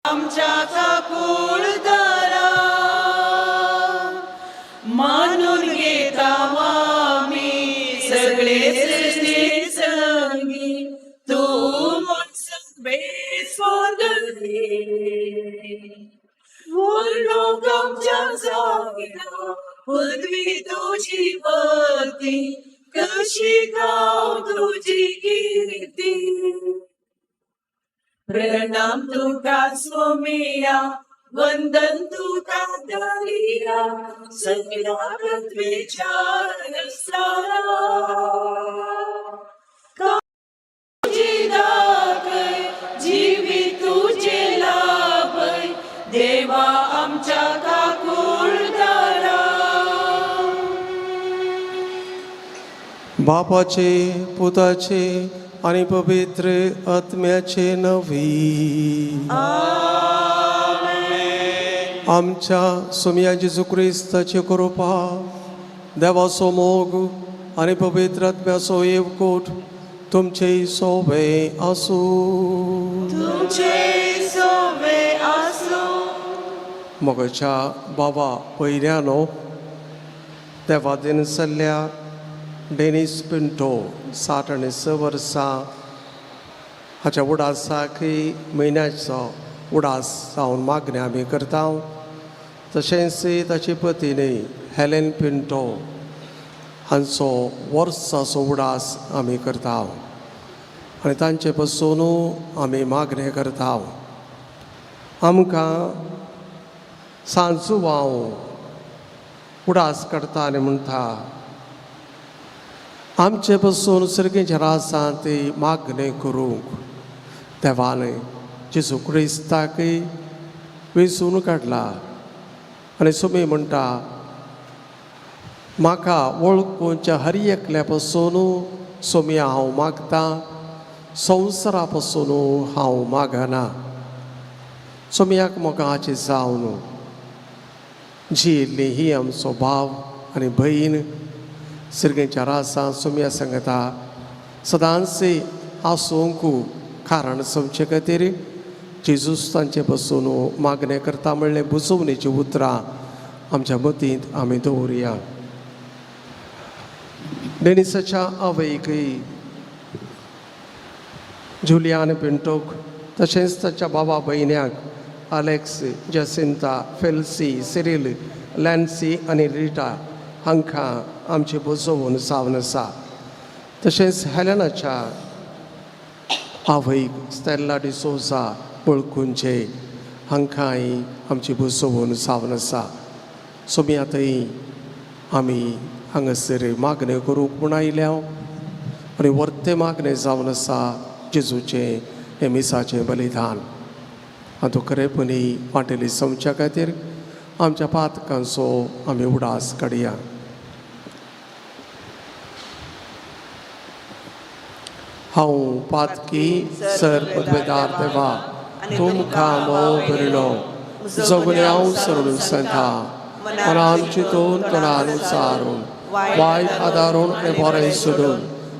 आमच्या काकुळदारा मानून घेता आमी सगळे सृश्टी संगी तूं म्हूण बेस्पोदली लोक आमच्या जागीरा पृथ्वी तुजी भक्ती कशी गाव तुजी कीर्ती. प्रणाम तुका सोमिया, वंदन तुका दरिया, सगळ्या पृथ्वीच्या रसारा. तुजी दाखय जिवी तुझे लाभय देवा आमच्या काकुळदारा. बापाचे, पुताचे आनी पवित्र आत्म्याचे नवी. आमच्या सोमया जेजू क्रिस्ताचे कृपा, देवाचो मोग आनी पवित्र आत्म्याचो एकवट तुमचे सोबे आसूं. तुमचे सोवे आसूं. मोगाच्या बाबा पयऱ्यानो, देवादीन सल्ल्या डेनीस पिंटो 66 वर्सां हाच्या उडासाकय म्हयन्याचो उडास जावन मागणें आमी करता. तशेंच ताची पतीनी हेलेन पिंटो हांचो वर्साचो उडास आमी करता आनी तांचे पसून आमी मागणें करता. आमकां सांजुवांव उडास करता आनी म्हणटा, आमचे पसून सर्गेच्या राजांत ती मागणें करूंक देवान जेजू क्रिस्ताकय वेंचून काडला. आनी सुमी म्हणटा, म्हाका वळखूच्या हर एकल्या पासून सोमया हांव मागता, संवसारा पासून हांव मागना. सोमयाक मोगाची जावन जियेल्ली ही आमचो भाव आनी भयण सिरगेच्या रासा सोमया सांगता सदांच आसूंक कारण समचे खातीर जेजूस तांचे पासून मागणें करता म्हणलें बुजोवणेचीं उतरां आमच्या मतींत आमी दवरुया. डेनिसाच्या आवयकय जुलियान पिंटोक, तशेंच ताच्या बाबा भयण्याक अलेक्स, जसिंता, फेल्सी, सिरील, लॅन्सी आनी रिटा हांकां आमची बुजोवन जावन आसा. तशेंच हेलेनाच्या आवयक स्टेल्ला डिसोजा बळकुंचे हांकांय आमची बुजोवन जावन आसा. सोमी आतां आमी हांगासर मागणें करूंक म्हूण आयल्या आनी वर्ते मागणें जावन आसा जेजूचें हें मिसाचें बलिदान हातूंत खरेपणी वांटेली समच्या खातीर आमच्या पातकांचो आमी उडास काडया. हांव पातकी सर पदवेदार देवा, तुमकां मोग भरिलो जगुन्यांव सरून सांगता, मनान चिंतून तोंडान उचारून वायट आदारून आनी बरें सोडून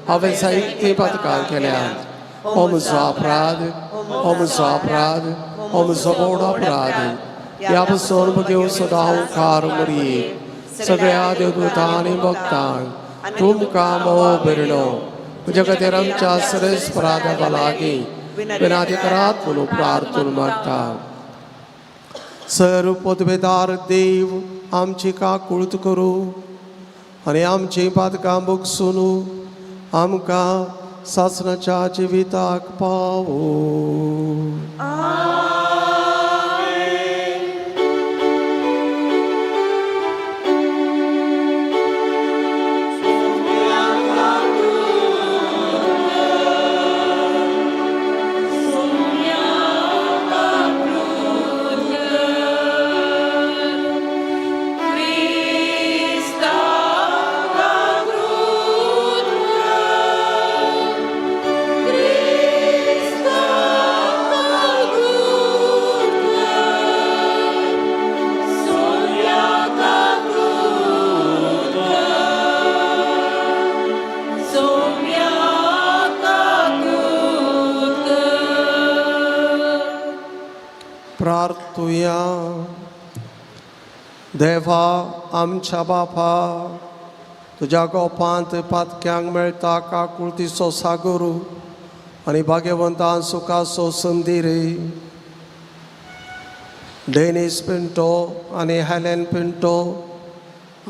हांवें जायतीं पातकां केल्यांत. हो म्हजो अपराध, हो म्हजो अपराध, हो म्हजो व्हड अपराध. ह्या पसून म्हगे सदां मुखार मरये सगळ्या देवदूतां आनी भक्तांक तुमकां मोग भरिलो म्हज्या खातीर आमच्या सरेस्परा देवा लागीं विनाती करात म्हणून प्रार्थून मागता. सर पदवेदार देव आमची काकूळत करूं आनी आमची पातकां भोगसून आमकां सासणाच्या जिविताक पावो. क्रिस्ता काकूळत कर, क्रिस्ता काकूळत कर. मागुया. देवा आमच्या बापा, तुज्या गोपांत पातक्यांक मेळटा काकुळतीचो सागोर आनी भाग्यवंतान सुखाचो संदी रे. डेनीस पिंटो आनी हेलेन पिंटो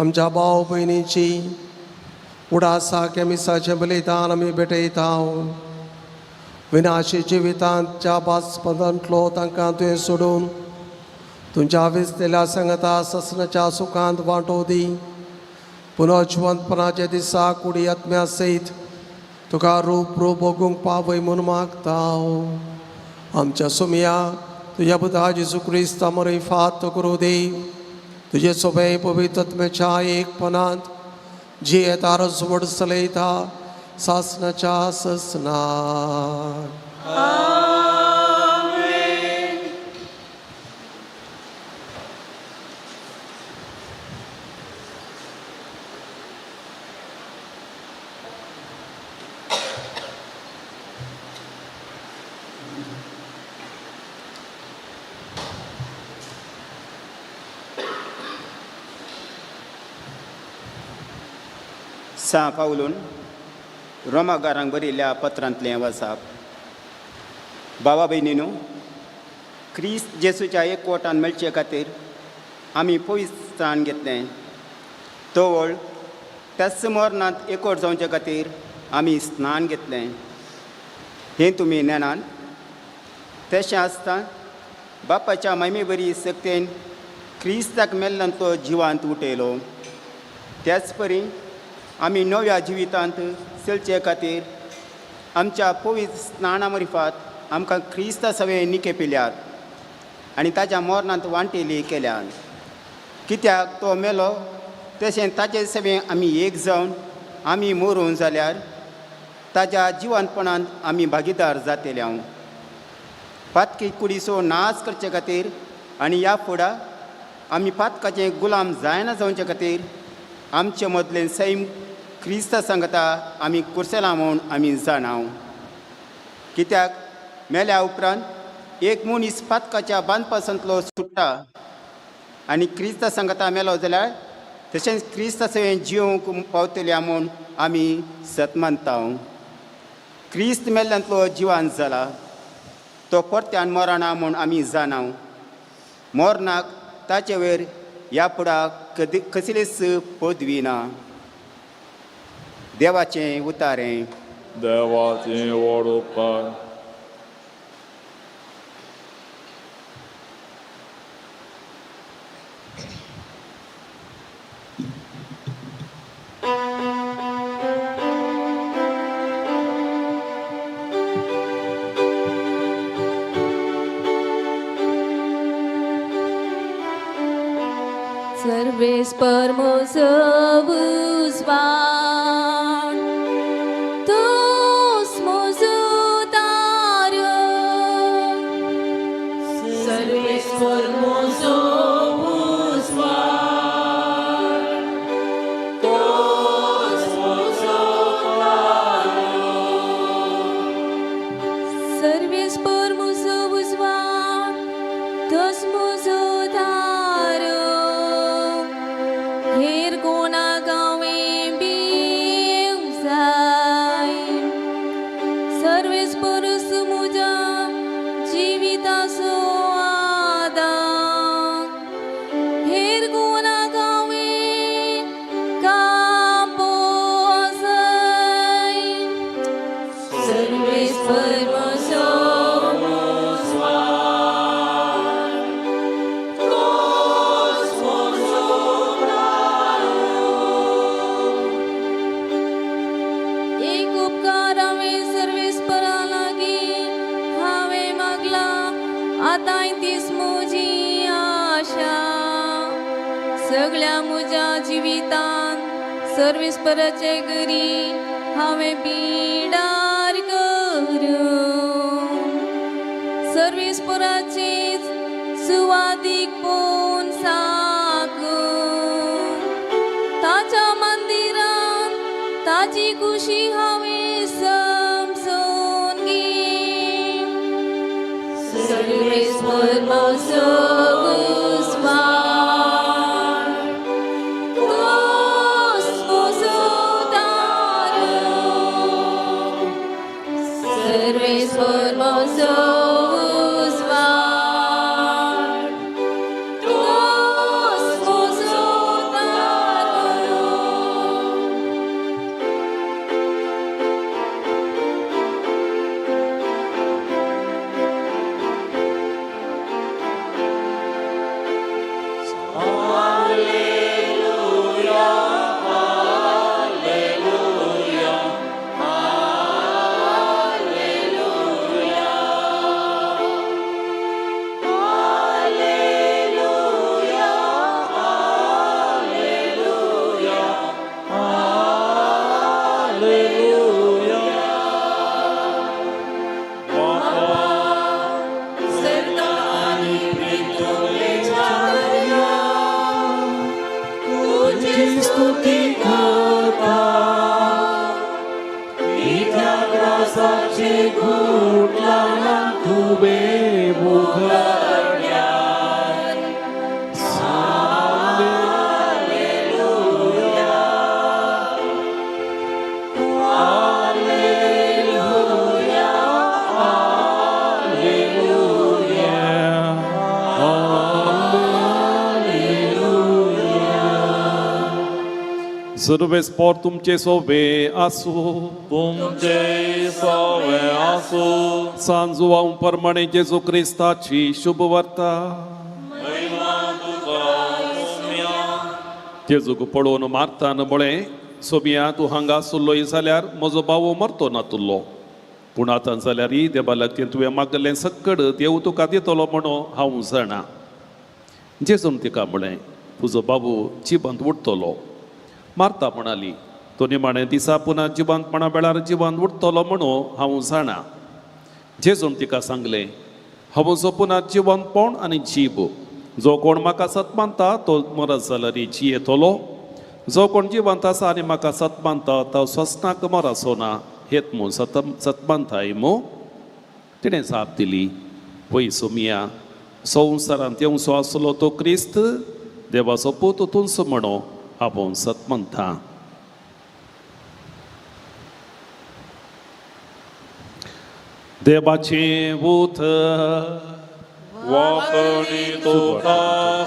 आमच्या भाव भयणीची उडासा केमिसाचें बलिदान आमी भेटयता. विनाशी जिवितांच्या बासपदांतलो तांकां तुवें सोडून तुमच्या विजलेल्या सांगता ससनाच्या सुखांत वांटो दी. पुनर्जिवंतपणाच्या दिसा कुडी आत्म्या सयत तुका रूप रूप भोगूंक पावय म्हूण मागता. आमच्या सुमया तुज्या पुता जेजू क्रिस्ता मरे फात करूं दी. तुजे सोबे पवित्रत्म्याच्या एकपणांत जियेता रजवड चलयता सासनाच्या ससना. सां पावलून रोमागारांक बरयल्ल्या पत्रांतलें वाचप. बाबा भयणीनू, क्रिस्त जेसूच्या एकवटान मेळचे खातीर आमी पवित्र घेतलें. तवळ त्याच मरणांत एकवट जावचे खातीर आमी स्नान घेतलें. हें तुमी ज्ञानान तशें आसता बापाच्या मायमे बरी सक्तेन क्रिस्ताक मेल्ल्यान तो जिवांत उठयलो. त्याच परी आमी नव्या जिवितांत चलचे खातीर आमच्या पवित्र स्नाना मरिफात आमकां क्रिस्ता सवें निके पिल्यात आनी ताच्या मरणांत वांटेली केल्यान. कित्याक तो मेलो तशें ताचे सवें आमी एक जावन आमी मरून जाल्यार ताच्या जिवनपणांत आमी भागीदार जातले. हांव पातकी कुडीचो नाश करचे खातीर आनी ह्या फुडा आमी पातकाचे गुलाम जायना जावचे खातीर आमचे मदलें सैम क्रिस्ता सांगता आमी कुर्सेला म्हूण आमी जाणाव. कित्याक मेल्या उपरांत एक मनीस पातकाच्या बांदपासांतलो सुट्टा आनी क्रिस्ता सांगता मेलो जाल्यार तशेंच क्रिस्ता सवें जिवंक पावतल्या म्हूण आमी सत मानता. क्रिस्त मेल्ल्यांतलो जिवान जाला, तो परत्यान मरना म्हूण आमी जाणाव. मरणाक ताचे वयर ह्या फुडाक कदी कसलीच पदवी ना. देवाचें उतारें. देवाचें व्हड उपकार. सर्वेस्पर म्हजो उजवाड, तूंच म्हजो उदार. सर्वेस्पर म्हजो उजवाड, तोच म्हजो सर्वेस्पर म्हजो उजवाड, तोच म्हजो उदार. हेर कोणाक हांवें भिवंक जाय. सर्वेस्परूच म्हज्या जिविताचो आदार. हेर कोणाक हांवें कांपोवंक जाय. सर्वेस्पर म्हजो उजवाड, तोच म्हजो उदार. एक उपकार हांवें सर्वेस्परा लागीं हांवें मागला, आतांय तीच म्हजी आशा. सगळ्या म्हज्या जिवितांत सर्वेस्पराचे घरी हांवें बिडार करूं. सर्वेस्पराचे सुवादीक पळोवन साकूं. ताच्या मंदिरान ताची खुशी हांवें समजून घे. सर्वेस्पर म्हजो सर्वेस्पोर तुमचे सोबे आसूं. तुमचे सवे आसूं. सांजुवांव परमाणे जेजू क्रिस्ताची शुभ वार्ता. जेजूक पळोवन मारतान म्हळें, सोबिया तूं हांगा आसुल्लोय जाल्यार म्हजो भाव मरतो नातुल्लो, पूण आतां जाल्यार देवा लागीं तुवें मागलें सक्कड देव तुका दितलो म्हणून हांव जाणा. जेजून तिका म्हळें, तुजो बाबू जिवंत उरतलो. मार्ता म्हणाली, तो निमाणे दिसा पुन्हा जिवंतपणा वेळार जिवंत उरतलो म्हणून हांव जाणा. जेजून तिका सांगलें, हांव जो पुन्हा जिवंतपण आनी जीव, जो कोण म्हाका सत मानता तो मरत जाल्यार जियेतलो, जो कोण जिवंत आसा आनी म्हाका सत मानता तो स्वस्नाक मरचो ना. हेत मू सत सत मानताय मू? तिणें जाप दिली, वय सोमिया, संवसारांत येवचो आसलो तो क्रिस्त देवाचो पूत तुंचो म्हणो आपूण सत मानता. देवाचें उतर. वाकणी तुका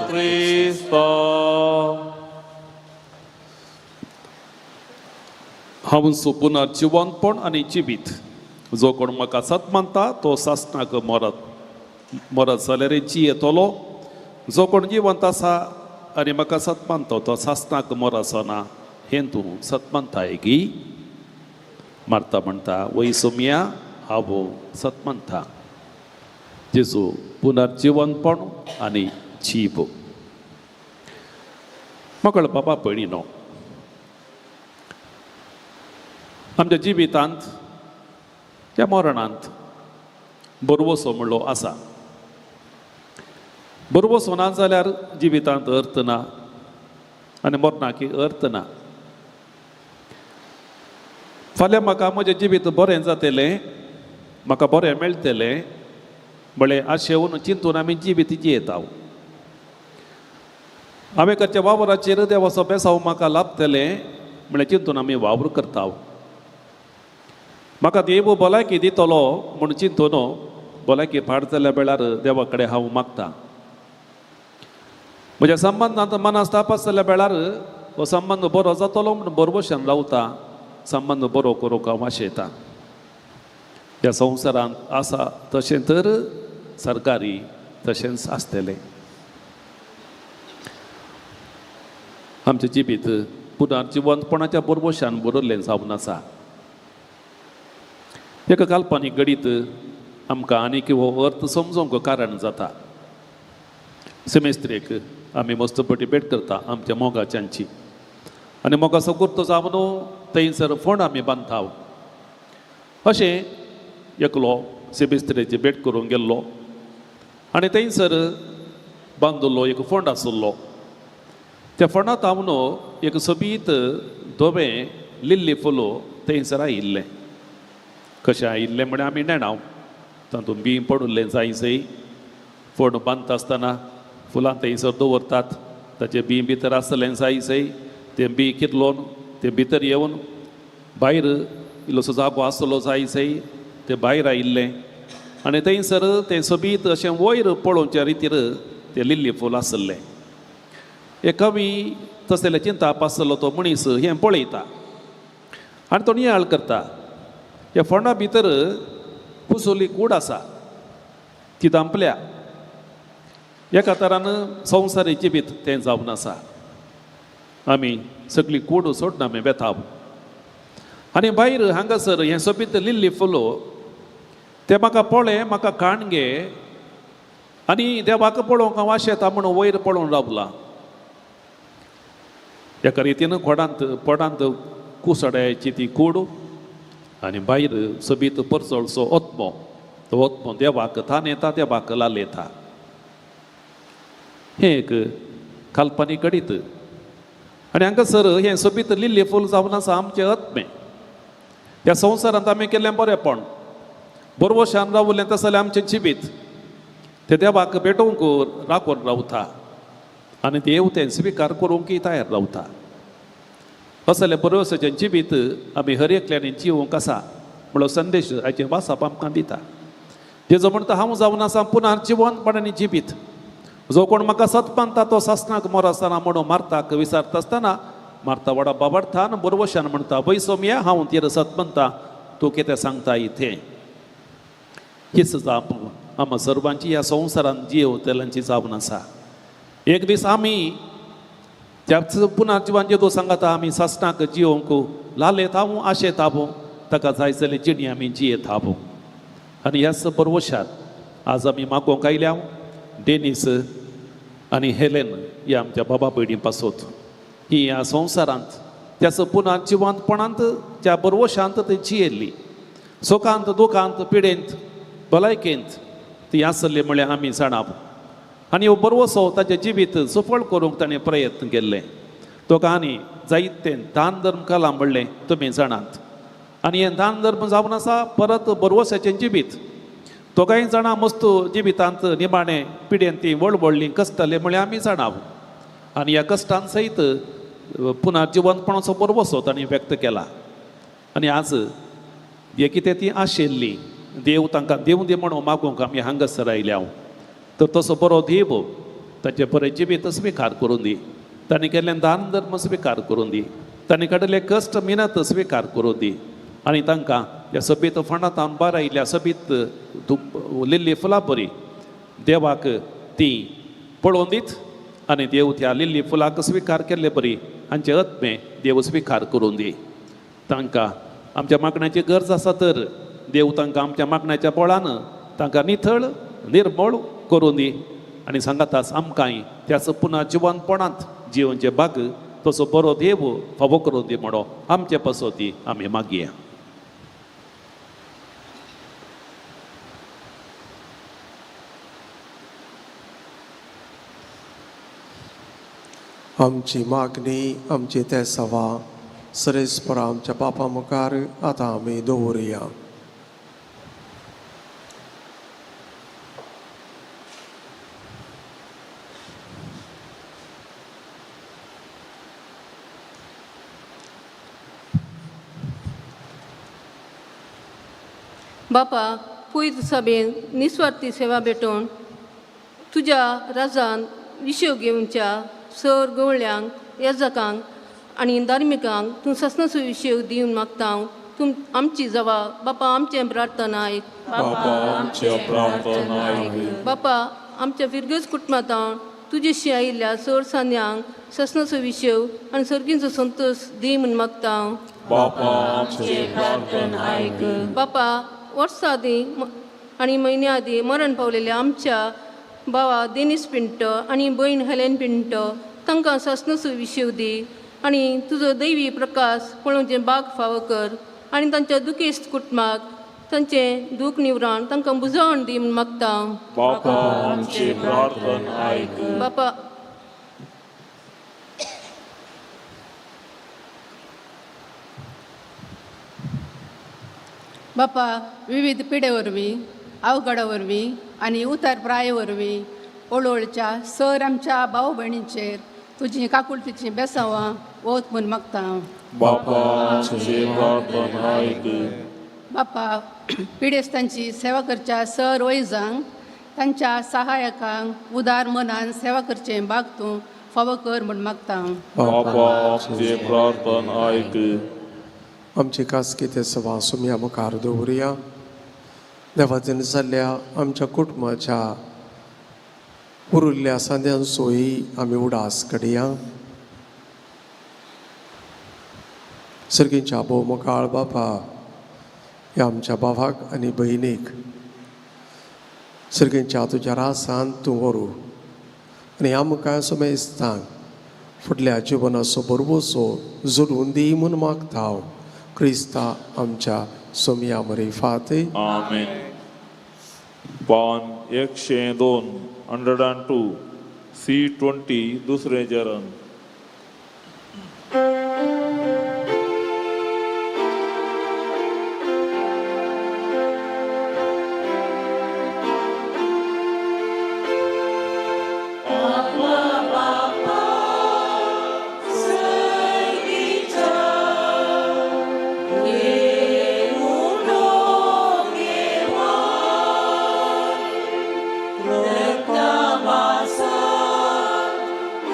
क्रिस्ता. हांव पुनर जिवंतपण आनी जिवीत, जो कोण म्हाका सत मानता तो सासणाक मरत मरत जाल्यार जियेतलो, जो कोण जिवंत आसा आनी म्हाका सत मानता तो सासणाक मरचो ना. हें तूं सत मानताय गी? मार्ता म्हणटा, वय सोमिया, हांव सत मानता. जेजू पुनर्जिवनपण आनी जीव. मकळ बाबा पयणीनो, आमच्या जिवितांत त्या मरणांत बरवसो म्हणलो आसा. बरवसो ना जाल्यार जिवितांत अर्थ ना आनी मरणाक अर्थ ना. फाल्यां म्हाका म्हजें जिवीत बरें जातलें, म्हाका बरें मेळटलें म्हळें आशेवन चिंतून आमी जिवीत जियेता. हांवें करच्या वावराचेर देवाचो बेसांव म्हाका लाभतलें म्हळें चिंतून आमी वावर करता. म्हाका देव भलायकी दितलो म्हूण चिंतून भलायकी फाट जाल्ल्या वेळार देवा कडेन हांव मागता. म्हज्या संबंदांत मनास्ताप आसलेल्या वेळार हो संबंद बरो जातलो म्हूण बरवशान रावता, संबंद बरो करूंक हांव आशेता. ह्या संवसारांत आसा तशें तर सरकारी तशेंच आसतलें. आमचें जिवीत पुनर्जिवंतपणाच्या बरवशान बरयल्लें जावन आसा. एका काल्पनीक घडीत आमकां आनीक हो अर्थ समजूंक कारण जाता. सेमेस्त्रेक आमी मस्तपटी भेट करता आमच्या मोगाच्यांची आनी मोगाचो कुर्तो जावन थंयसर फोंड आमी बांदता. अशें एकलो सेमेस्त्रेची भेट करूंक गेल्लो आनी थंयसर बांदिल्लो एक फोंड आशिल्लो. त्या फोंडांत हांव एक सोबीत धवें लिल्ली फुल थंयसर आयिल्लें. कशें आयिल्लें म्हळ्यार आमी नेणाव, तातूंत बीं पडिल्लें जाय जंय फोंड बांदता आसतना फुलां थंयसर दवरतात, ताचें बीं भितर आसलें जाय जंय तें बीं कितलोन तें भितर येवन भायर इल्लोसो जागो आसलो जाय जंय तें भायर आयिल्लें आनी थंयसर तें सोबीत अशें वयर पळोवच्या रितीर तें लिल्ली फूल आसलें. एक कवी तसलें चिंताप आसलो तो मनीस हें पळयता आनी तो नियाळ करता. ह्या फोंडा भितर कुसोली कूड आसा ती धांपल्या. एका तरान संवसारी जिवीत तें जावन आसा. आमी सगळी कूड सोडना आमी वेताव आनी भायर हांगासर हें सोबीत लिल्ली फुलो तें म्हाका पळय, म्हाका काण गे आनी देवाक पळोवंक हांव आशेता म्हणून वयर पळोवन रावला. एका रितीन खोडांत पोटांत कुसड्याची ती कूड आनी भायर सोबीत परचळसो ओत्मो, तो ओत्मो देवाक थान येता, देवाक लाल येता. हें एक काल्पनीक घडीत आनी हांगासर हें सोबीत लिल्ली फूल जावन आसा आमचें आत्मे. ह्या संवसारांत आमी केल्लें बरेंपण बरवशान रावलें तशें जाल्यार आमचें जिवीत तें देवाक भेटोवंक राखून रावता आनी देव तें स्विकार करूंकय तयार रावता. असलें बरवसाचें जिवीत आमी हर एकल्यानी जिवंक आसा म्हणलो संदेश हाचें वाचप आमकां दिता. जेजो म्हणटा, हांव जावन आसा पुनर जिवंतपणान जिवीत, जो कोण म्हाका सत मानता तो सासणाक मर आसतना म्हणून मारताक विचारता आसतना मार्ता व्हडा बाबार्थान बरवशान म्हणटा, वय सोमया, हांव तेर सत म्हणटा, तूं कितें सांगता इथे. हीच जाप आमकां सर्वांची ह्या संवसारांत जियेवतल्यांची जावन आसा. एक दीस आमी त्याच पुनर्जिवान जेदो सांगता आमी सासणाक जियोवंक लालेतावू आशेतावू, ताका जाय जाल्यार जिणी आमी जियेतावू. आनी ह्याच बरवशात आज आमी मागोवंक आयल्या डेनीस आनी हेलेन ह्या आमच्या बाबा भयणी पासत. ही ह्या संवसारांत त्याच पुनर्जिवंतपणांत त्या बरवशांत ती जियेल्ली, सुखांत दुखांत पिडेंत भलायकेंत ती आसली म्हळ्यार आमी जाणाव. आनी हो बरवसो ताचें जिवीत सफळ करूंक ताणें प्रयत्न केल्ले. तो आनी जायते दान धर्म कला म्हणलें तुमी जाणात. आनी हें दान धर्म जावन आसा परत बरवसाचें जिवीत. दोगांय जाणां मस्त जिवितांत निमाणें पिडेन ती वळवळ्ळी कश्टले म्हळ्यार आमी जाणाव. आनी ह्या कश्टान सयत पुनर्जिवंतपणाचो बरवसो ताणें व्यक्त केला. आनी आज हे कितें ती आशिल्ली देव तांकां देव दी म्हणून मागूंक आमी हांगासर आयल्या. तर तसो बरो देव ताचें बरें जिवीत स्विकार करून दी, ताणें केल्लें दान धर्म स्विकार करून दी, ताणें काडिल्ले कश्ट मिनत स्विकार करून दी. आनी तांकां ह्या सभेत फणांत भायर आयिल्ल्या सभेत लिल्ली फुलां बरी देवाक ती पळोवन दीत आनी देव त्या लिल्ली फुलाक स्विकार केल्ले बरी हांचे आत्मे देव स्विकार करून दी. तांकां आमच्या मागण्याची गरज आसा तर देव तांकां आमच्या मागण्याच्या बळान तांकां निथळ निर्मळ करून दी. आनी सांगाताच आमकांय त्याच पुनर्जिवंतपणांत जिवनचे भाग तसो बरो देव फावो करून दी म्हणो आमचे पासत आमी मागया. आमची मागणी आमची ते सवा सरेस्परा आमच्या बापा मुखार आतां आमी दवरुया. बापा पयत सभेन निस्वार्थी सेवा भेटोवन तुज्या राजान विशय घेवच्या सर गवळ्यांक याजकांक आनी धार्मिकांक तूं ससनाचो विशय दिवन मागता. तूं आमची जवा बापा आमचें प्रार्थना आयक. बापा आमचें प्रार्थना आयक. बापा आमच्या फिरगज कुटुंबांत तुजेशी आयिल्ल्या चड सांद्यांक ससनाचो विशय आनी सर्गींचो संतोश दी म्हूण मागता. बापा आमचें प्रार्थना आयक. बापा वर्सां आदीं आनी म्हयन्या आदीं मरण पावलेल्या आमच्या बाबा देनीस पिंटो आनी भयण हेलेन पिंटो तांकां सासणाचो विशय दी आनी तुजो दैवी प्रकाश पळोवचें बाग फावो कर आनी तांच्या दुखेस्त कुटुंबाक तांचें दूख निवराण तांकां बुजवण दी म्हूण मागता. बापा आमची प्रार्थना आयक. बापा बापा विविध पिडे वरवीं अवघडा वरवीं आनी उतार प्राये वरवीं ओळोळच्या सर आमच्या भाव भयणींचेर तुजी काकुळतीचीं बेसांवां वत म्हूण मागता. बापा आमची प्रार्थना आयक. बापा पिडेस्तांची सेवा करच्या सर वैजांक तांच्या सहायकांक उदार मनान सेवा करचें बाग तूं फावो कर म्हूण मागता. बापा आमची प्रार्थना आयक. आमची खासगी ते सभा सुमया मुखार दवरुया. देवाचें जाल्ल्या आमच्या कुटुंबाच्या उरिल्ल्या सांद्यांचोय आमी उडास काडया. सर्गींच्या भोवमुखाळ बापा ह्या आमच्या बाबाक आनी भयणीक सर्गींच्या तुज्या रासान तूं व्हरू आनी आमकां सुमेस्तांक फुडल्या जिवनाचो बरवसो जोडून दी म्हूण मागता हांव क्रिस्ता आमच्या सोमया मरिफात. आमेन. पान 102 102 C20 दुसरें चरण.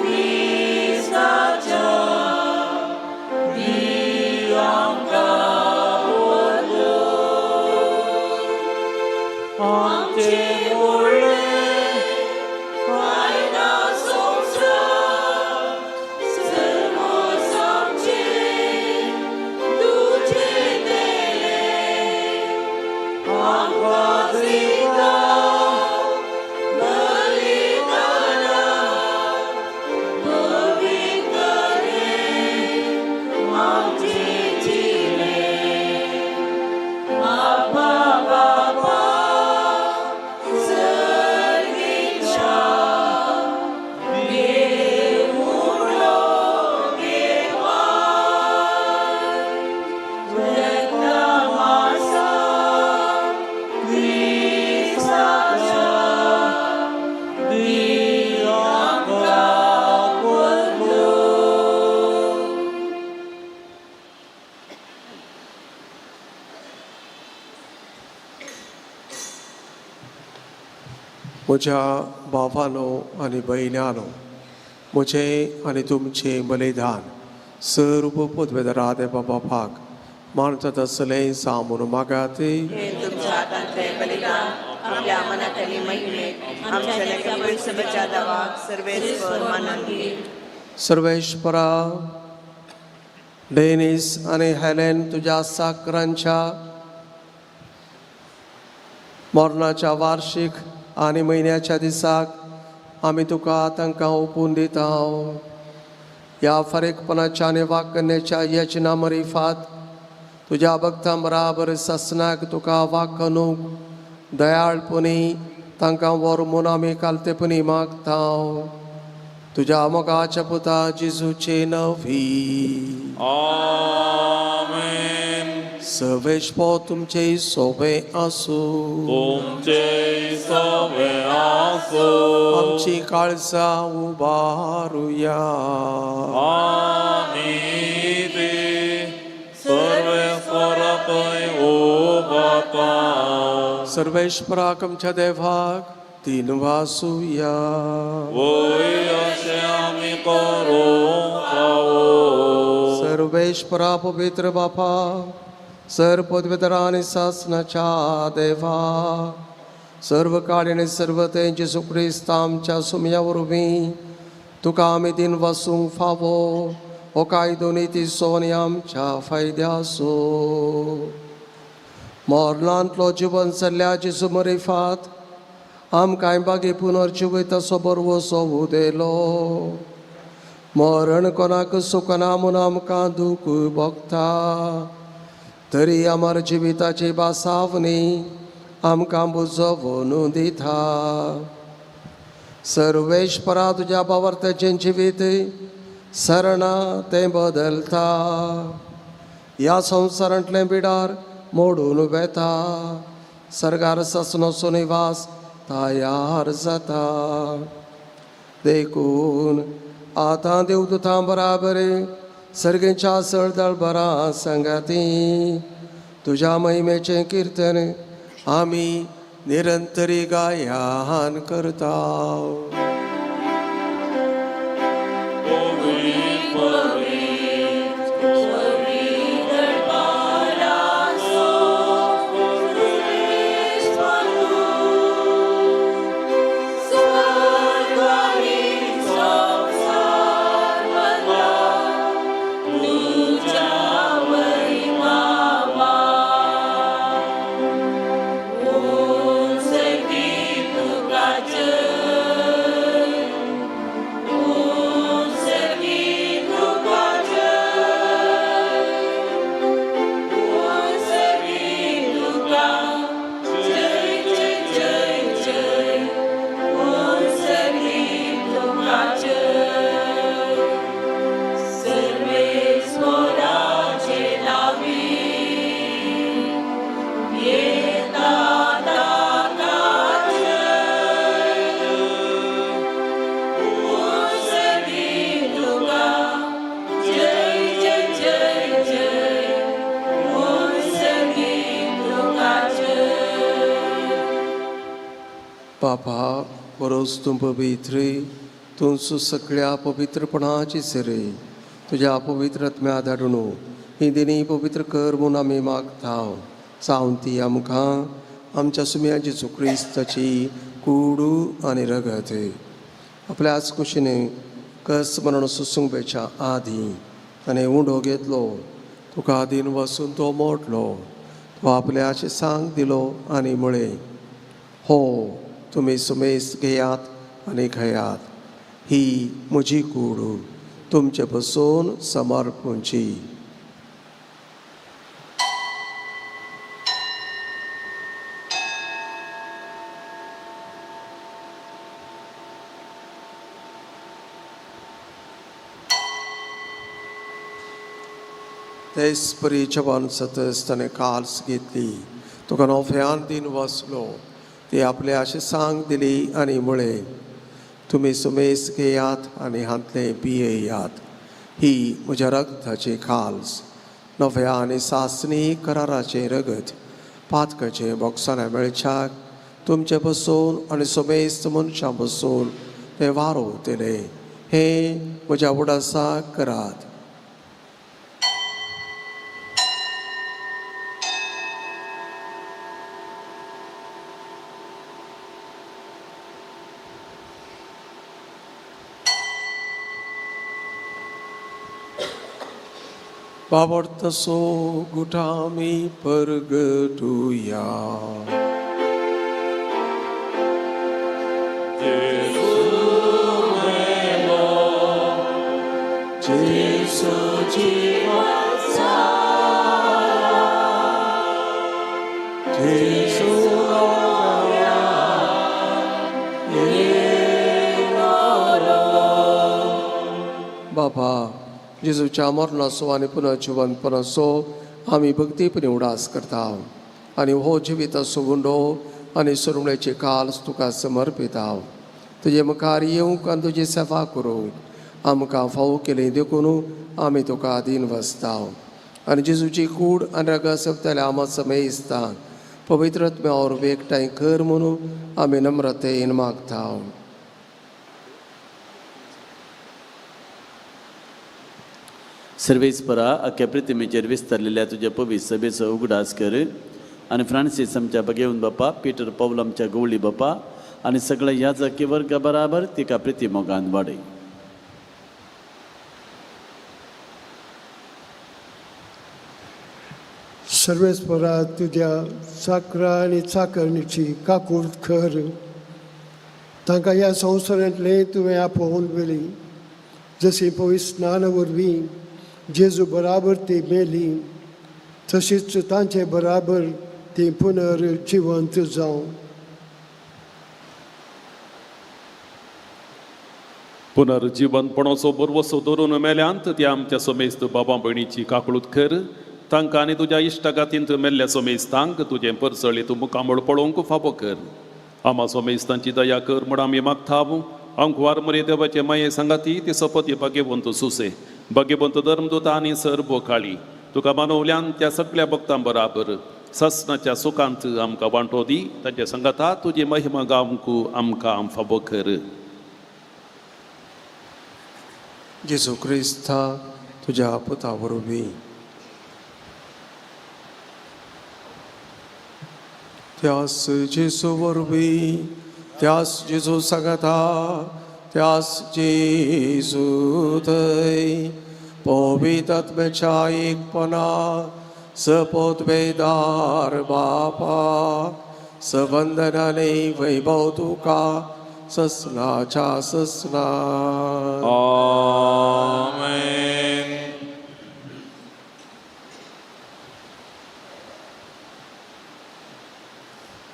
Christ. म्हज्या भावानो आनी भयण्यानो, म्हजें आनी तुमचें बलिदान सर्व पदवेदारा देवा बापाक मानता तसलें जावं मागात. हे तुमच्या हातांतले बलिदान आपल्या मनात आनी महिमेक आमच्या पयसुच्या दावाक सर्वेस्पर मानून घे. सर्वेश्वरा, डेनिस आनी हेलेन तुज्या साकरांच्या मरणाच्या वार्षिक आनी म्हयन्याच्या दिसाक आमी तुका तांकां ओपून दिता. ह्या फारीकपणाच्या आनी वाकण्याच्या यजना मरिफात तुज्या भक्तां बराबर ससनाक तुका वाकणूक दयाळपणी तांकां व्हर म्हूण आमी कालतेपणी मागता. तुज्या मोगाच्या पुता जेजूचे नवी. आमेन. सर्वेस्पर तुमचे सोबे आसूं. तुमचे सवे आसो. आमची काळजां उबारुया. आमी ती सर्वेस्पराकय उबाता. सर्वेस्पराक आमच्या देवाक तीन वासुया. वय अशें आमी करूंक फावो. सर्वेस्परा पवित्र बापा, सर पदवेतरा आनी सासनाच्या देवा, सर्व काळ आनी सर्व ते जेजू क्रिस्त आमच्या सुमया वरवीं तुका आमी दिन वसूंक फावो हो कायदो नितीचो आनी आमच्या फायद्याचो. मरणांतलो जिवन चल्ल्या जेजू मरिफात आमकांय बागी पुनर्जिवीत असो बरवसो उदेलो. मरण कोणाक सुकना म्हूण आमकां दूख भोगता, तरी अमर जिविताची बासावणी आमकां बुजोवन दिता. सर्वेस्परा तुज्या बावर्ताचें जिवीत सरणा तें बदलता. ह्या संवसारांतलें बिडार मोडून वेता, सर्गार ससनोसो निवास तयार जाता. देखून आतां देवदूतां बराबर सर्गेच्या सळदळभरा संगाती तुज्या महिमेचें किर्तन आमी निरंतरी गायन करता. बापा, बरोच तूं पवित्र, तूं सगळ्या पवित्रपणाची सरे तुज्या पवित्र आत्म्या धाडून ही दिनी पवित्र कर म्हूण आमी मागता. जावन ती आमकां आमच्या सुम्या जेजू क्रिस्ताची कुडू आनी रगत. आपल्याच कुशीन कस मरण सोसूंक बेच्या आदीं ताणें उंडो घेतलो, तुका आदीन वसून तो मोडलो, तो आपल्याचे सांग दिलो आनी म्हळें, हो तुमी सुमेस घेयात आनी घेयात, ही म्हजी कूड तुमचे पसून समर्पूंची. तेच परी जवान सतस ताणें काल्स घेतली, तुका नोफ्यान दिन वसलो, ती आपले अशें सांग दिली आनी म्हळें, तुमी सुमेस घेयात आनी हांतलें पियेयात, ही म्हज्या रगताची खाल्स, नव्या आनी सासणी कराराचें रगत, पातकाचें बोगसाणें मेळच्याक तुमचे पसून आनी समेस्त मनशां पसून ते वारोवतले. हे म्हज्या उडासाक करात. बाबडतसो गुठामी परगटुया. जेजू जिवन जाला, जेजू नव्या येतलो. बाबा, जेजूच्या मरणाचो आनी पुनर्जिवनपणाचो आमी भक्तीपणी उडास करता आनी हो जिविताचो गुंडो आनी सरुण्याचे काल तुका समर्पिता. तुजे मुखार येवंक आनी तुजी सेवा करूंक आमकां फावो केली देखून आमी तुका आदीन वसता. आनी जेजूची कूड आनी रगत सोंपतल्या आमा समेस्ता पवित्र आत्म्यावर एकठांय कर म्हणून आमी नम्रतेन मागता. सर्वेस्परा अख्ख्या प्रतिमेचेर विस्तारलेल्या तुज्या पवित्र सभेचो उगडास कर आनी फ्रांसीस आमच्या बगेवन बापा, पीटर पावल आमच्या गवळी बापा आनी सगळ्या याजकी वर्गा बराबर तिका प्रिती मोगान वाडय. सर्वेस्परा तुज्या चाकरा आनी चाकरणीची काकूट कर. तांकां ह्या संवसारांतलें तुवें आपोवन व्हेली. जशी पवित्र स्नाना वरवीं जेजू बराबर ती मेली, तशीच तांचे बराबर ती पुनर्जिवंत जावं. पुनर्जिवनपणाचो बरवसो धरून मेल्यांत त्या आमच्या समेस्त बाबा भयणीची काकळूत कर. तांकां आनी तुज्या इश्टागातींत मेल्ल्या समेस्तांक तुजें परसळी तूं मुखामळ पळोवंक फावो कर. आमा समेस्तांची दया कर म्हूण आमी मागता. आमकां मरे देवाचे माये सांगाती ती सपत भाग्यवंत सुसे भाग्यवंत धर्मदूत आनी सर्व काळी तुका मानवल्यान त्या सगळ्या भक्तां बराबर ससनाच्या सुखांत आमकां वांटो दी. ताच्या सांगाता तुजी महिमा गावंक आमकां फावो कर. जेजू क्रिस्ता तुज्या पुता वरवीं त्यास जेजू वरवीं त्यास जेजू सांगाता त्यास जेजू थंय पवित्र आत्म्याच्या एकपणा सपोतवेदार बापा सवंदनाने वैभव तुका ससनाच्या ससना. आमेन.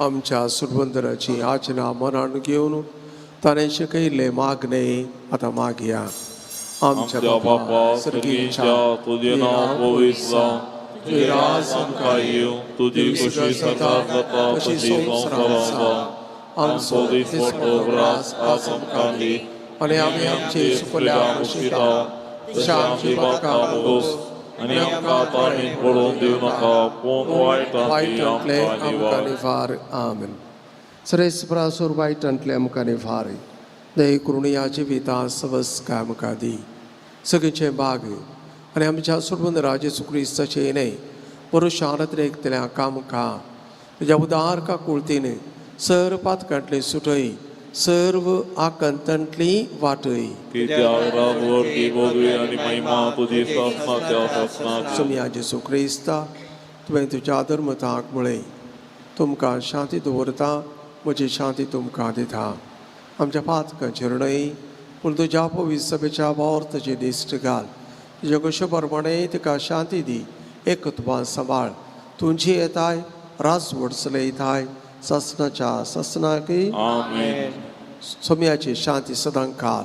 आमच्या सुरबंदराची आचना मनान घेवन ताणें शिकयल्ले मागणे आतां मागया. आमच्या बापा सर्गीच्या, तुजें नांव पवित्र जावं, तुजें राज आमकां येवं, तुजी खुशी स्वर्गांत जाता तशी संवसारांत जावं. आमचो दिसपट्टो ग्रास आज आमकां दी आनी आमी आमचे चुकल्या मुक्षिता तशें आमची पातकां मोगोस आनी आमकां ताणें पडोवन दिवं नाका, पूण वायटांतले वायटांतले आमकां निवार. निवार. आमेन. सरेस्परासूर वायटांतले आमकां निवार. दये करून ह्या जिविता सवस काय आमकां दी. सगळीचे बाग आनी आमच्या सुरबंदरा जेजू क्रिस्ताचें न्हय पुरुशांत एकतल्या कामकां तुज्या उदार काकुळतीन सर्व पातकांतली सुटय, सर्व आकांतांतली वाटय. कित्याक राजवटी पदवी आनी महिमा तुजी सासणाच्या सासणाक. सोमया जेजू क्रिस्ता, तुवें तुज्या धर्मताक म्हळें, तुमकां शांती दवरता, म्हजी शांती तुमकां दिता. आमच्या पातकांचेर न्हय पूण तुज्या पवित्र सभेच्या वावर दिश्ट घाल. तुज्या कशे प्रमाणे तिका शांती दी, एकत्वान सांबाळ. तुमची येताय राजवट चलयताय सासणाच्या सासणाकय. आमेन. सोम्याची शांती सदांकाल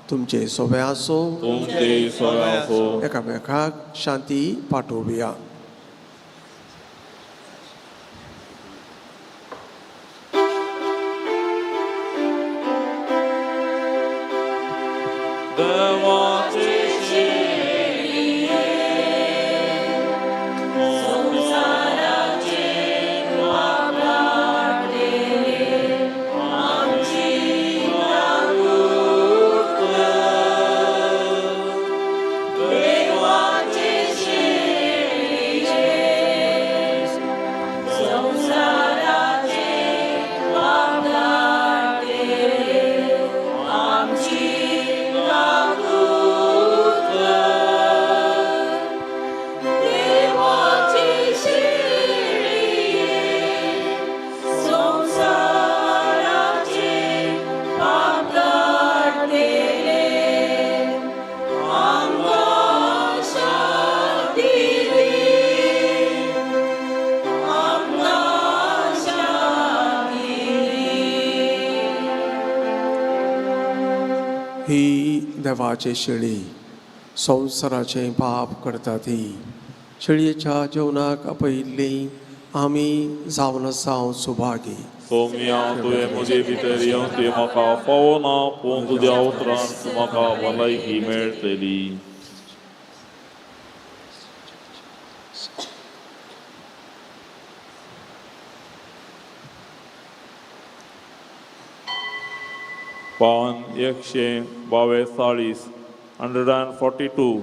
तुमचे सोबे आसो. तुमचे सोबे आसो. एकामेकाक शांती पाठोवया. देवाची संवसाराचे पाप काडलेले. देवाची शेळी संवसाराचें पाप करता ती शेळयेच्या जेवणाक आपयिल्ली आमी जावन आसा सुभागी. सोम्या तुवें म्हजे भितर येवन तें म्हाका फावना, पूण तुज्या उतरान म्हाका भलायकी मेळटली. पावन 142, 142.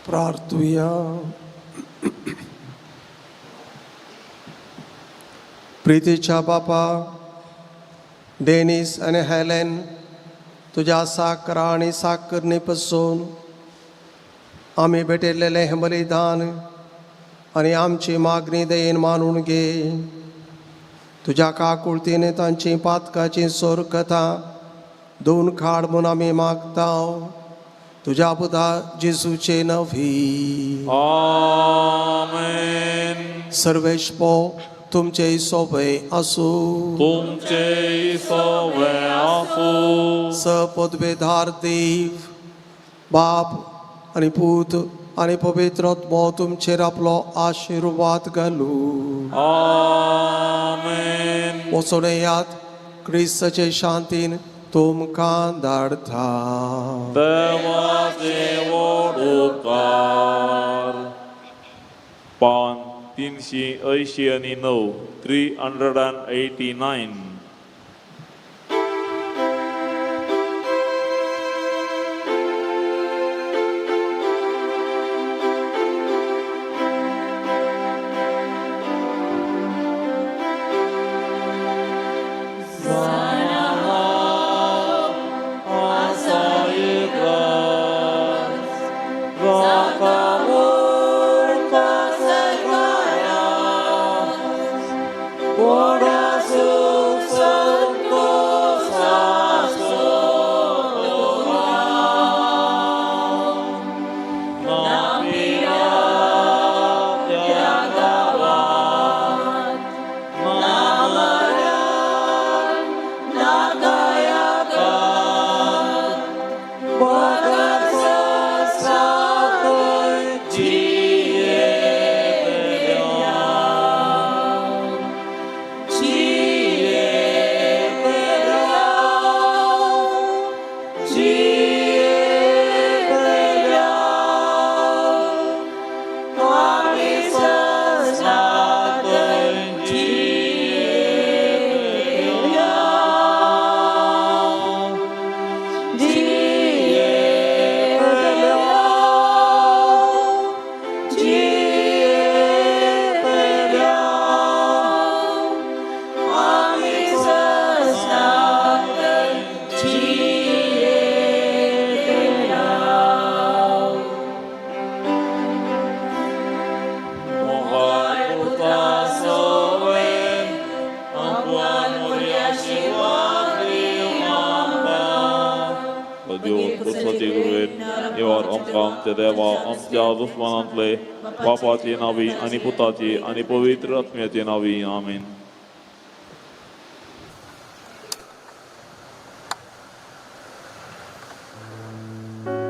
प्रार्थुया. प्रितीच्या बापा डेनिस आनी हेलेन तुज्या साकरा आनी साकरणी पसून आमी भेटयल्लेलें हें बलिदान आनी आमची मागणी दयेन मानून घे. तुज्या काकुळतीन तांची पातकाची सोरकथा दोन खाड म्हूण आमी मागता तुज्या पुता जेजूचे नवी. आमेन. सर्वेश तुमचे सोबे आसूं. तुमचे सोबे आसूं. सपदवेधार देव बाप आनी पूत आनी पवित्र आत्मो तुमचेर आपलो आशिर्वाद घालू. आमेन. वचून येयात, क्रिस्ताचे शांतीन तुमकां धाडटा. देवाचे व्हड उपकार. पान 389, 389. देवा आमच्या दुस्मानांतले बापाचे नावी आनी पुताचे आनी पवित्र आत्म्याचे नावी. आमेन. Thank you.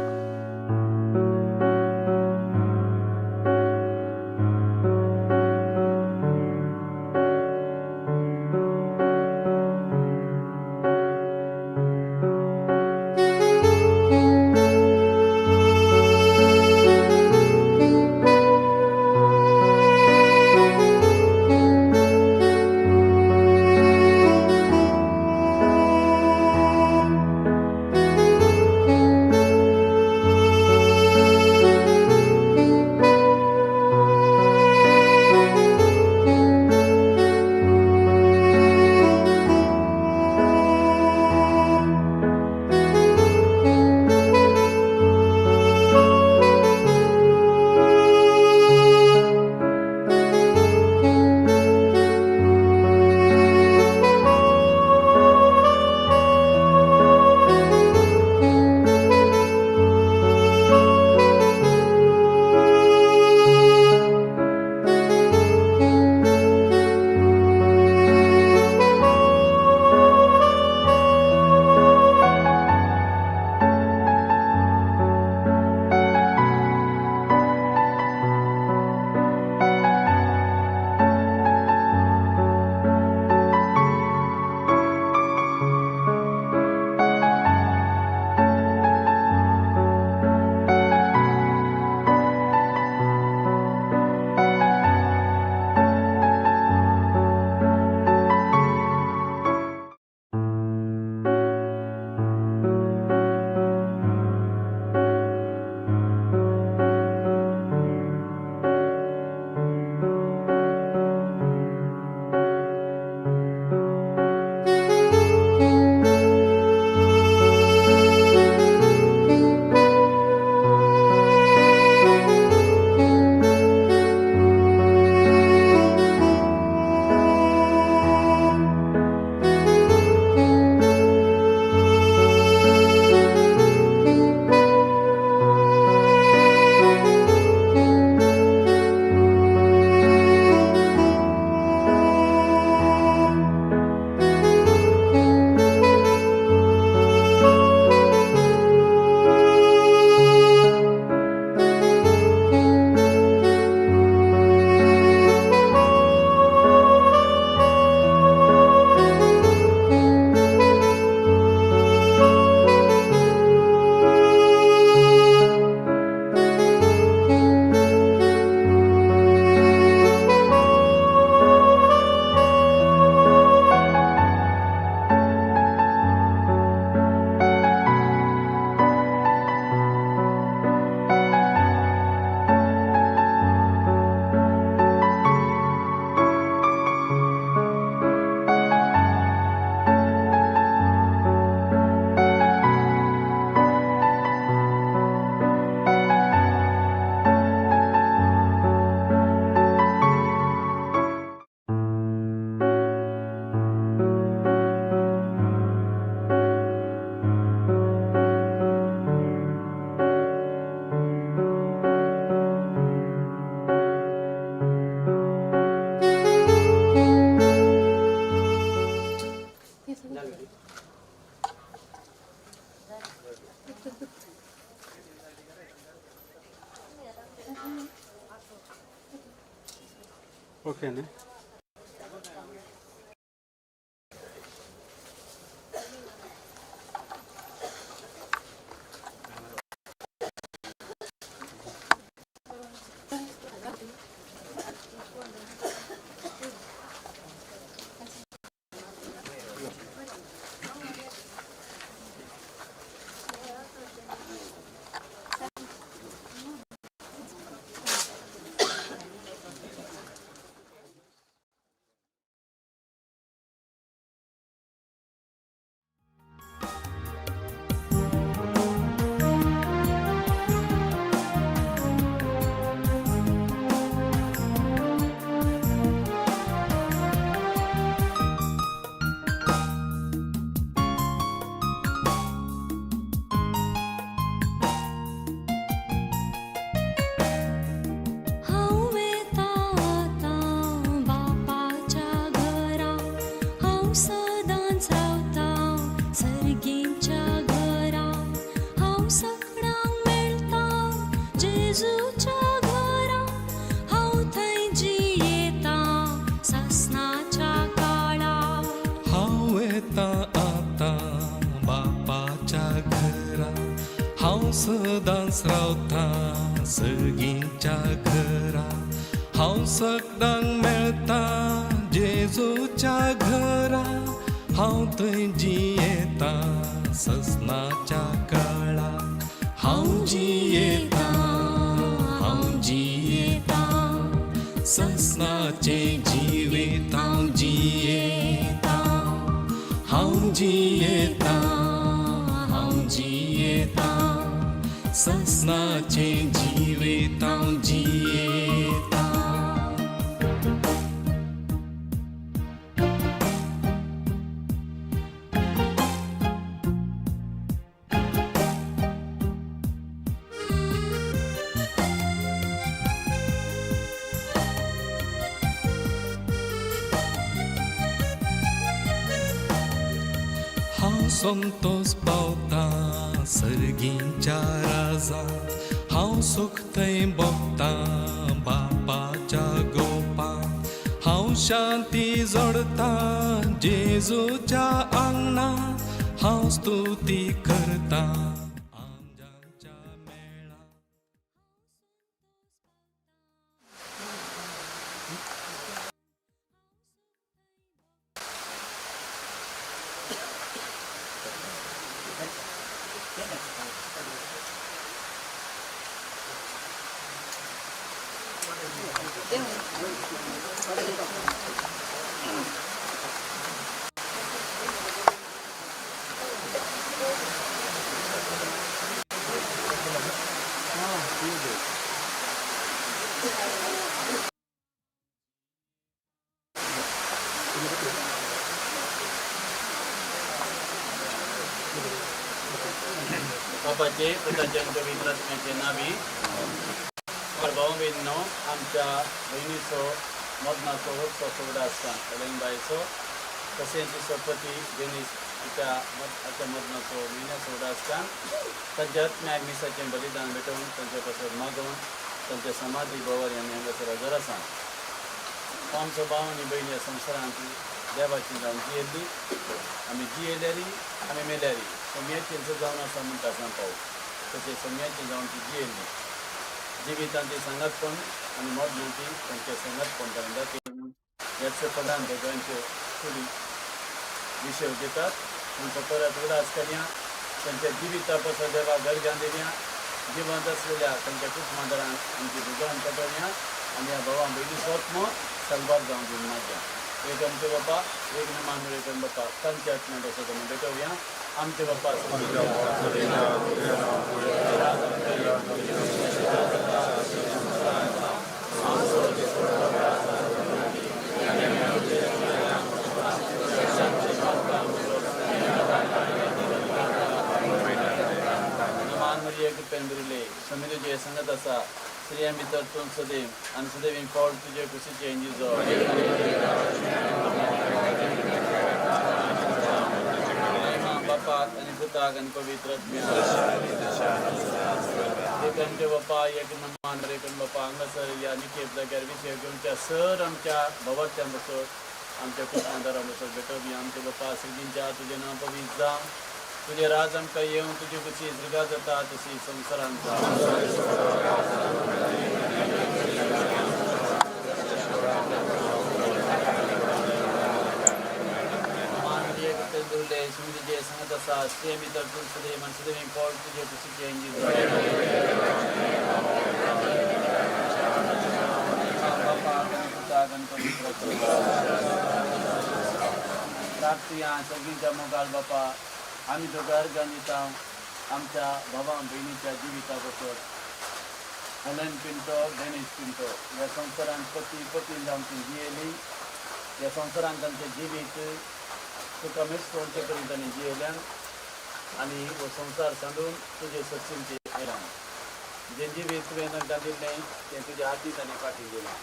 ओके न्ही. हांव वेता आतां बापाच्या घरा, हांव सदांच रावता सर्गींच्या घरा, हांव सगळ्यांक मेळटा जेजूच्या घरा, हांव थंय जियेता सासणाच्या काळा. हांव वेता आतां बापाच्या घरा, हांव सदांच रावता सर्गींच्या घरा, हांव सगळ्यांक मेळटा जेजूच्या घरा, हांव थंय जियेता ससनाच्या काळा. हांव जियेता, हांव जियेता ससनाचें जिवीत हांव जियेता. हांव जियेता, हांव जियेता ससनाचें जिवीत हांव जियेता. हांव संतोष पावता सर्गींच्या राजांत, हांव सूख थंय भोगता बापाच्या गोपांत, हांव शांती जोडता जेजूच्या आंगणांत, हांव स्तुती करता. बापाचे पुताचे आनी पवित्र आत्म्याचे नावी. भाव भयणींनो, आमच्या भयणीचो मरणाचो उत्सव फुगडा आसता कलिंगबायचो, तशेंच तिचो पती डेनीस तिच्या हाच्या मरणाचो म्हयन्याचो उगडास आसता. तांच्या आत्म्याक मिसाचें बलिदान भेटोवन तांचे पासत मागोवन तांच्या समाधी भोवर आमी हांगासर हजर आसा. आमचो भाव आनी भयणी ह्या संवसारांत देवाची जावन जियेल्ली, आमी जियेल्यारी आमी मेल्यारी सोम्याचें जावन आसा म्हणटा सांपाव, तशें सोम्याचें जावन ती जियेल्ली. जिवितांत ती सांगातपण आनी मरणांत ती तांचें सांगातपण ताणें दाखयलें. ह्याच पदान दोगांच्यो कुडी विशय घेतात. तांचो परत उगडास करया, तांच्या जिविता पासून देवा गरगां दिवया, जिवंत आसलेल्या तांच्या कुटुंबादारांक आमची भुजान पटोवया आनी ह्या भावां भयणीचो आत्मो सलवार जावन दिवन मागया. एक आमचे बापा, एक नमान एक बापा, तांच्या आत्म्या पासून आमी भेटोवया. आमचे बापा नमान मरिया कृपेन भरिल्ले, स्वामी तुजे संगत आसा, स्त्रियां भितर तूं सदैव आनी सदैव फळ तुजे कुशीचें जिजो. बापाक आनी पुताक आनी पवित्र आत्म्याक. एक आमच्या बापा एक नमान एक बापा हांगासर ह्या निकेप जाग्यार विशय घेवच्या सर आमच्या भावार्थ्यां बसत आमच्या कुटुंबादारां बसत भेटप. आमच्या बापा सर्गींच्या, तुजें नांव पवित्र जावं, तुजें राज आमकां येवं, तुजी खुशी स्वर्गात जाता तशी संवसारांत जावं. सुमितीचे सांगत आसा ते भितर तूं सदैव आनी सदैव पोट तुजे कुशीचें इंगीत बापाक आनी पुताक आनी पवित्र प्रार्थुया. सगळींच्या मोगाळ बापा, आमी तुका अर्गां दिता आमच्या भावा भयणीच्या जिविता बसत. हेलन पिंटो, डेनीस पिंटो ह्या संवसारांत पती पती जावन ती जियेली. ह्या संवसारांत तांचें जिवीत तुका मेस्तोवचे पर्यंत तांणी जियेल्यान आनी हो संवसार सांडून तुजे सत्सिंचे आयलां. जें जिवीत तुवें तांकां दिल्लें तें तुज्या हातीं तांणी फाटीं दिलां.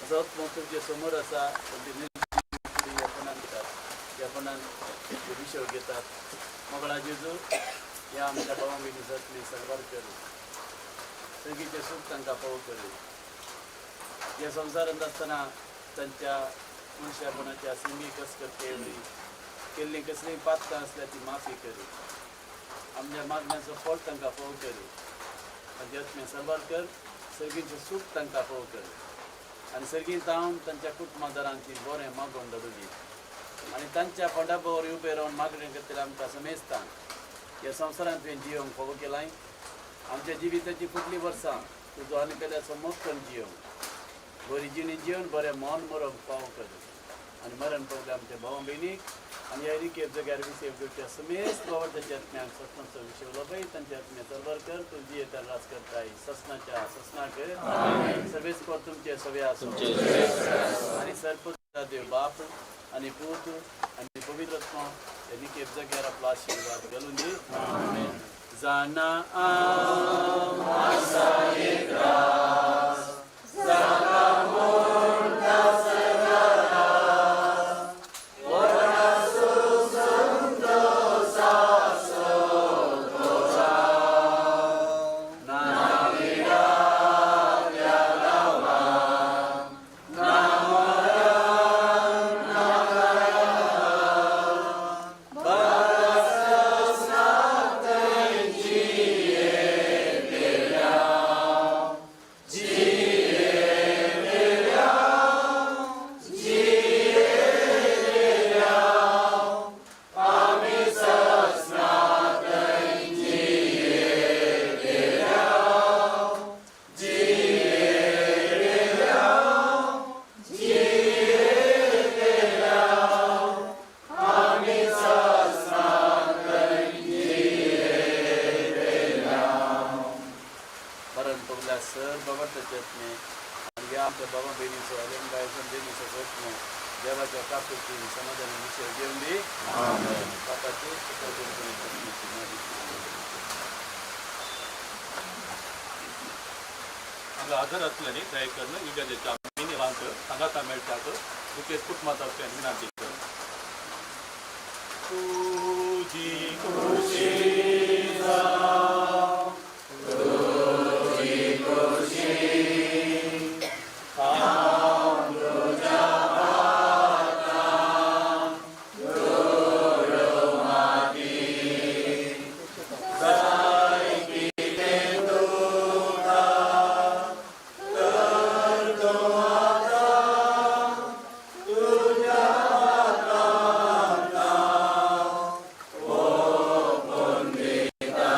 असो तुजे समोर आसा ह्या पणान दितात, ह्या पणान विशय घेतात. मोगळा जेजू, ह्या आमच्या भावा भयणी सत्मी सर्वार करू, सगळीचें सूख तांकां पावो करूं. ह्या संवसारांत आसतना तांच्या मनशापणाच्या सिमी कसकत केली केल्लीं कसलीं पातकां आसल्यार ती माफी करी. आमच्या मागण्याचो फळ तांकां फोव करी. आनी आत्मे सर्वार कर, सर्गीचें सूख तांकां फोव कर आनी सर्गी जावन तांच्या कुटुंबादारांक ती बरें मागोवन धाडूं दी. आनी तांच्या फोंडा बरोबर उबे रावन मागणें करतले आमकां समेजता ह्या संवसारांत तुवें जियोंक फावो केलाय. आमच्या जिविताची फुडलीं वर्सां तुजो आनी पेल्याचो मोग करून जियोंक, बरी जिणी जिवन बरें मन मरोंक फावो कर. आनी मरण पावले आमच्या भावा भयणीक आनी ह्या रिकेप जाग्यार विशय घेवच्या समेस्त बाबा आत्म्याक ससनाचो विशय लभय. तांच्या आत्म्या चलबर कर. तूं जियेतान राज करताय ससनाच्या ससनाक. सर्वेस्पर तुमचे सवे आसूं आनी सर्प देव बाप आनी पूत आनी पवित्र आत्मा ह्या निकेप जाग्यार आपलो आशिर्वाद घालून दी. जाणा आसा एक रास, जाणा म्हणटा हाजर आसल्यानी दया करून इगर्जेच्या मिनिवांक सांगाता मेळटात मुकेश कुटुंबांतर्फे विनंती कर. तुजी खुशी जावं, तुजी खुशी हांव तुज्या हातान धरू माती, जाय कितें तुका तर तूं आतां तुज्या हातांत ओंपून दिता.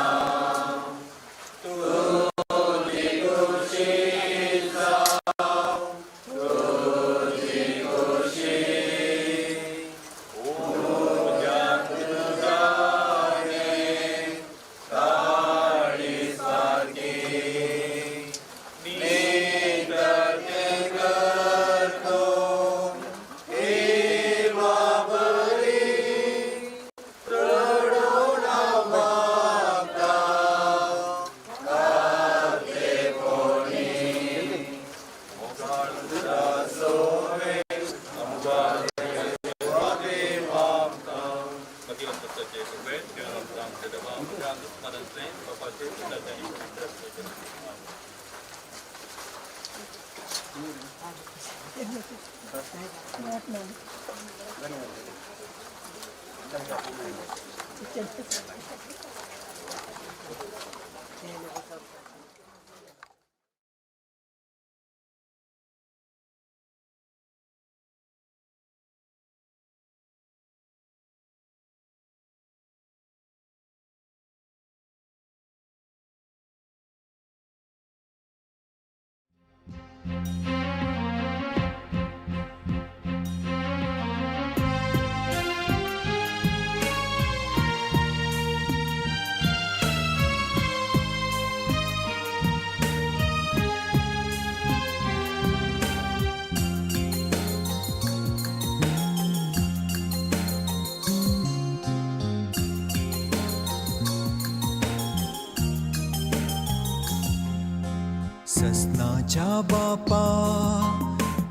ससनाच्या बापा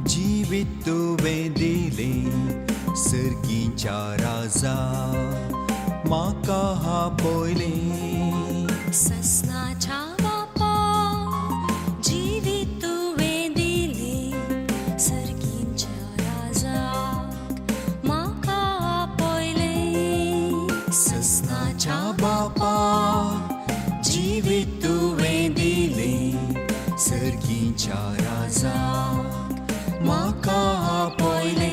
जिवीत तुवें दिलें सर्गीच्या राजा म्हाका आपयलें. ससनाच्या बापा जिवीत तुवें दिलें सर्गीच्या राजाक म्हाका आपयलें. ससनाच्या बापा जिवीत तुवें दिलें सर्गीच्या राजाक म्हाका आपयलें.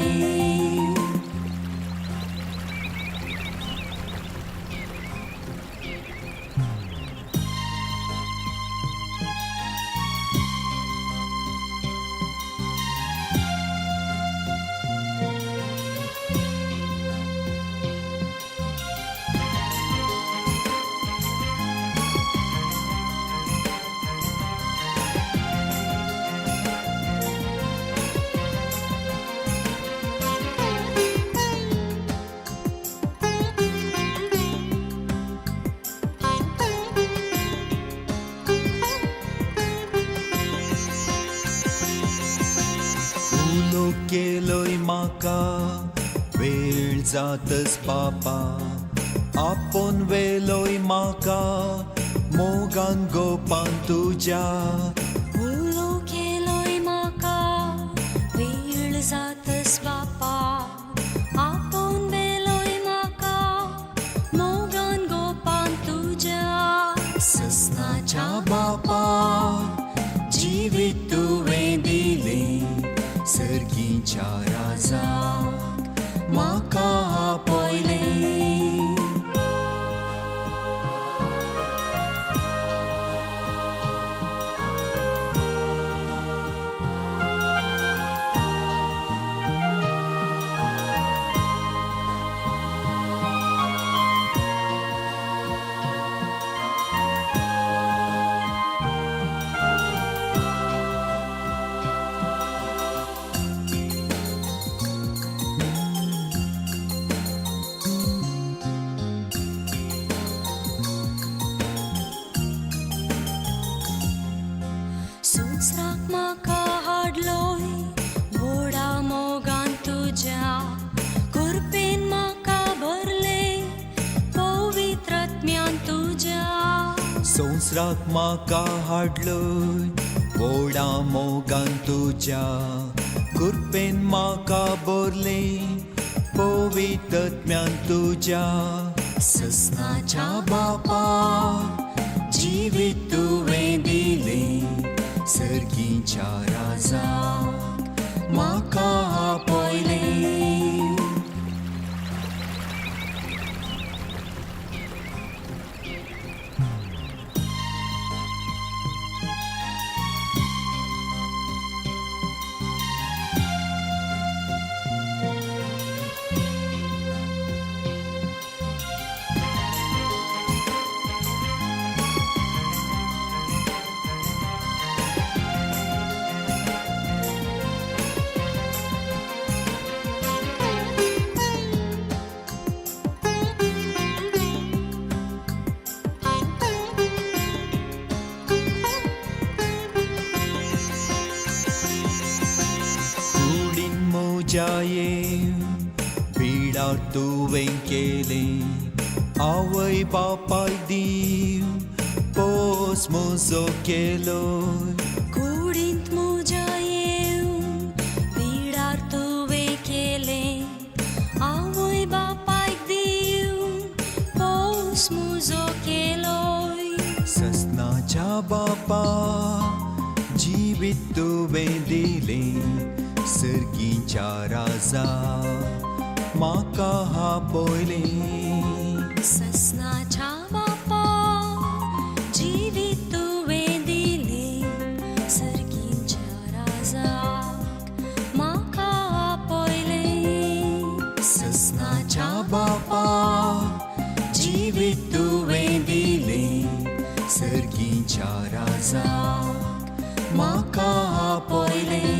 उलो केलोय म्हाका वेळ जातस बापा आपोवन वेलोय म्हाका मोगान गोपान तुज्या. उलो केलोय म्हाका वेळ जातस बापा आपोवन वेलोय म्हाका मोगान गोपान तुज्या. ससनाच्या बापा जिवीत तुवें दिलें सर्गीच्या राजाक म्हाका आपयलें. संवसाराक म्हाका हाडलोय व्हडा मोगान तुज्या कृपेन म्हाका भरलें पवित्र आत्म्यान तुज्या. संवसाराक म्हाका हाडलोय व्हडा मोगान तुज्या कृपेन म्हाका भरलें पवित्र आत्म्यान तुज्या. ससनाच्या बापा जिवीत तुवें दिलें सर्गीच्या राजाक म्हाका आपयलें. बिडार तुवें केलें आवय बापाय दीव पोस म्हजो केलो. कुडींत म्हज्या येवन जिवीत तुवें दिलें सर्गीच्या राजा म्हाका आपयलें. ससनाच्या बापा जिवीत तुवें दिलें सर्गीच्या राजाक म्हाका आपयलें. ससनाच्या बापा जिवीत तुवें दिलें सर्गीच्या राजाक म्हाका आपयलें.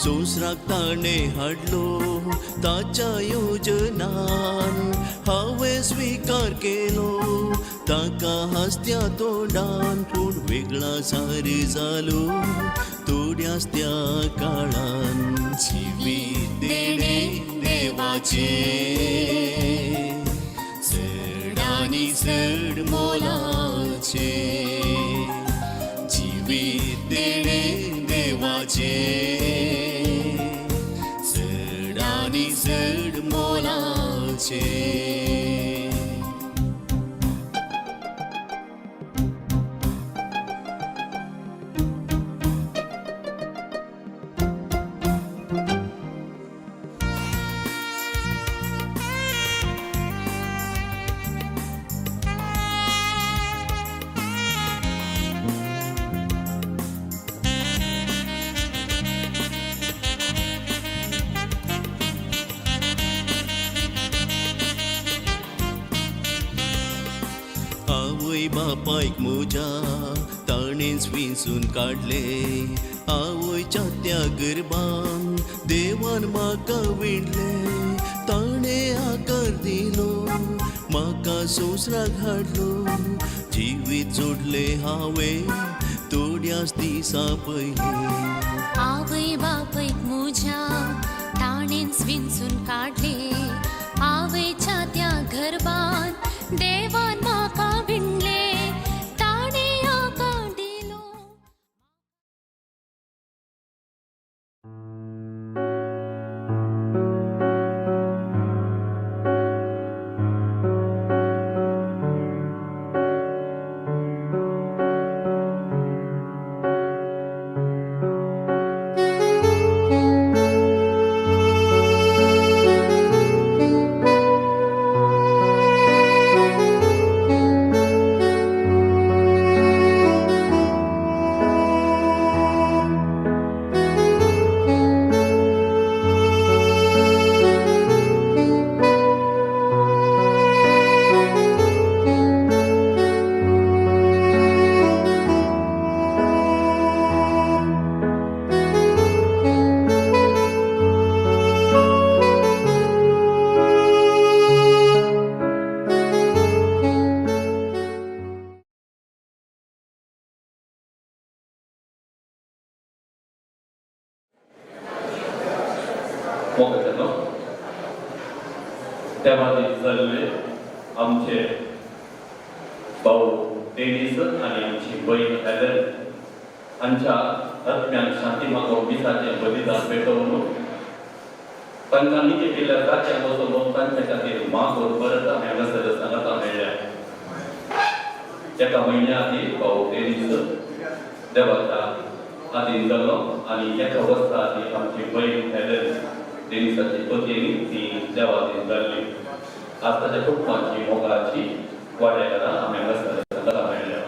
संवसाराक ताणें हाडलो ताच्या योजनान हांवें स्विकार केलो ताका हांसत्या तोंडान पूण वेगळा सार जालो थोड्याच त्या काळान जिवीत देणें देवाचें चड आनी चड मोलाचें जिवीत देणें देवाचें चड आनी चड मोलाचें. आवय बापायक म्हज्या ताणेंच विंचून काडले आवयच्या त्या गर्भान देवान म्हाका विणले ताणें आकार दिलो म्हाका संवसाराक हाडलो जिवीत जोडलें हांवें थोड्याच दिसां पयलीं. आवय बापायक म्हज्या ताणेंच विंचून काडले आवयच्या त्या गर्भान देवान म्हाका विणले ताणें आकार दिलो. मोगाचें देवानी जाल्ले आमचे भाऊ डेनीस आनी आमची बहीण हेलन हांच्या आत्म्याक शांती मागोवन मिसाचें बलिदान पेटोवन तांकां निती केल्ल्या ताच्या वचून तांच्या खातीर मागोवन परत आमी हांगासर सांगाता मेळ्ळ्या. एका म्हयन्या आदीं भाऊ डेनीस देवाच्या आदीन जाल्लो आनी एका वर्सा आदीं आमची बहीण हेलन डेनिसाची पतीनी ती देवादीन जाल्ली. आज ताच्या कुटुंबाची मोगाची वाड्याकारां आमी हांगासर सांगाता मेळ्ळ्या.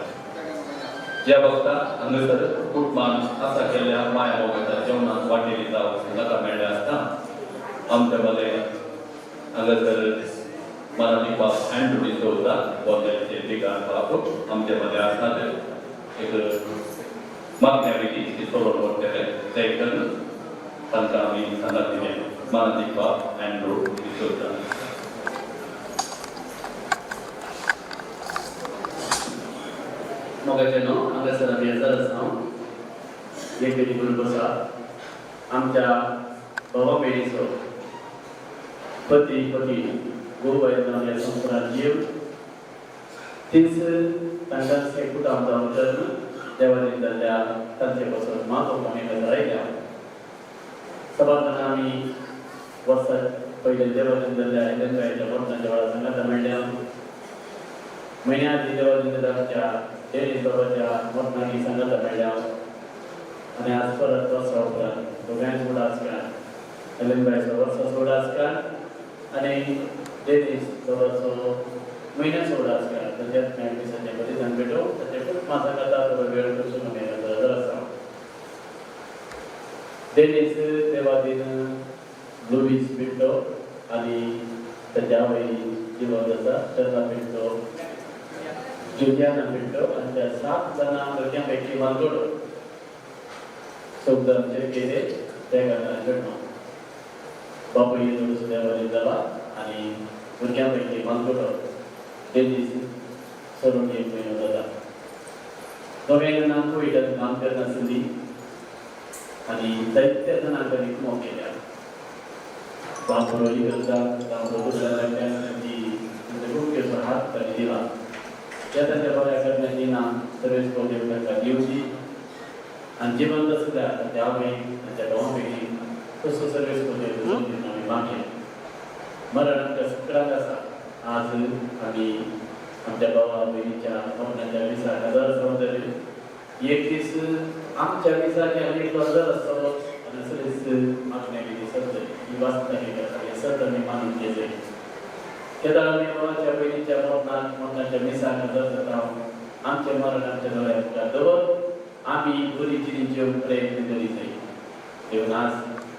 ज्या वखता हांगासर कुटुंबान आसा केल्ल्या माया मोगाच्या जेवणाक वांटेली जावं सांगाता मेळ्ळ्या आसता आमच्या मदें हांगासर मराठी बाब अँड्रू डिसोजा बोंदेचे दिगार बाब आमच्या मदें आसतात. एक मागण्या विधी ती सोडोवन व्हरतले ते करून तांकां आमी सांगात दिले. मराठी बाब अँड्रू डिसोजा. मोगाचे न्हू हांगासर आमी येजार आसा एक बेटी करून बसा आमच्या भावा भयणीचो पती पती घोव बायल जावन ह्या संवसारांत जीव तीच तांकां कुटाम जावन जल्म देवानी जाल्ल्या तांचे पासून मागोवंक आमी हांगासर आयल्या. सभार जाणां आमी वर्सा पयले देवानी जाल्ल्या हेलनबायच्या मरणाच्या वेळार सांगाता मेळ्ळ्या. म्हयन्या आदीं देवानी जाल्ल्या आमच्या डेनीस बाबाच्या मरणांनी सांगाता मेळ्ळ्या आनी आज परत वर्सा उपरांत दोगांयच उडास काड हेलनबायचो वर्साचो उडास काड आनी डेनीस बाबाचो म्हयन्याचो उडास काड ताच्या दिसाचें बलिदान भेटोवन ताच्या कुटुंबा सांगाता थोडो वेळ करचो आमी हांगासर आसा. डेनीस देवादीन लुवीस पिंटो आनी ताच्या आवय जिवंत आसा चंद्रा पिंटो जुलियाना पिंटो आनी त्या 7 जाणां भुरग्यां पैकी वांगडो 14 आमचे केले. त्या कारणान घडलो बापूय थोडो देवाली जाला आनी भुरग्यां पैकी मानकुटो डेनीस सरून एक म्हयनो जाता. दोगांय जाणां कुवेटान काम करनासली आनी जायत्या जाणांक तांणी कुमो केल्या. बाप बरोबर करता तांची खूब हात तांणी दिला. त्या तांच्या बऱ्या करण्याची ना सर्वेस देव तांकां दिवची आनी जिवंत आसल्या तांच्या आवय तांच्या भावा पैकी तसो सर्वेस देव आमी मागया. मरण आमच्या सगळ्यांक आसा. आज आमी आमच्या भावा भयणीच्या मरणाच्या मिसाक हजर आसतले. एक दीस आमच्या मिसाचे आनी एकलो हजर आसतलो आनी दुसरे दीस मागण्या बी सरतली. ही वास्तवीक आसा, हें सत आमी मानून घेतले. तेन्ना आमी भावाच्या भयणीच्या मरणाक मरणाच्या मिसाक हजर जाता. आमचें मरण आमच्या दोळ्या मुखार दवर आमी बरी जिणेचे प्रयत्न करीत जाय. देव आज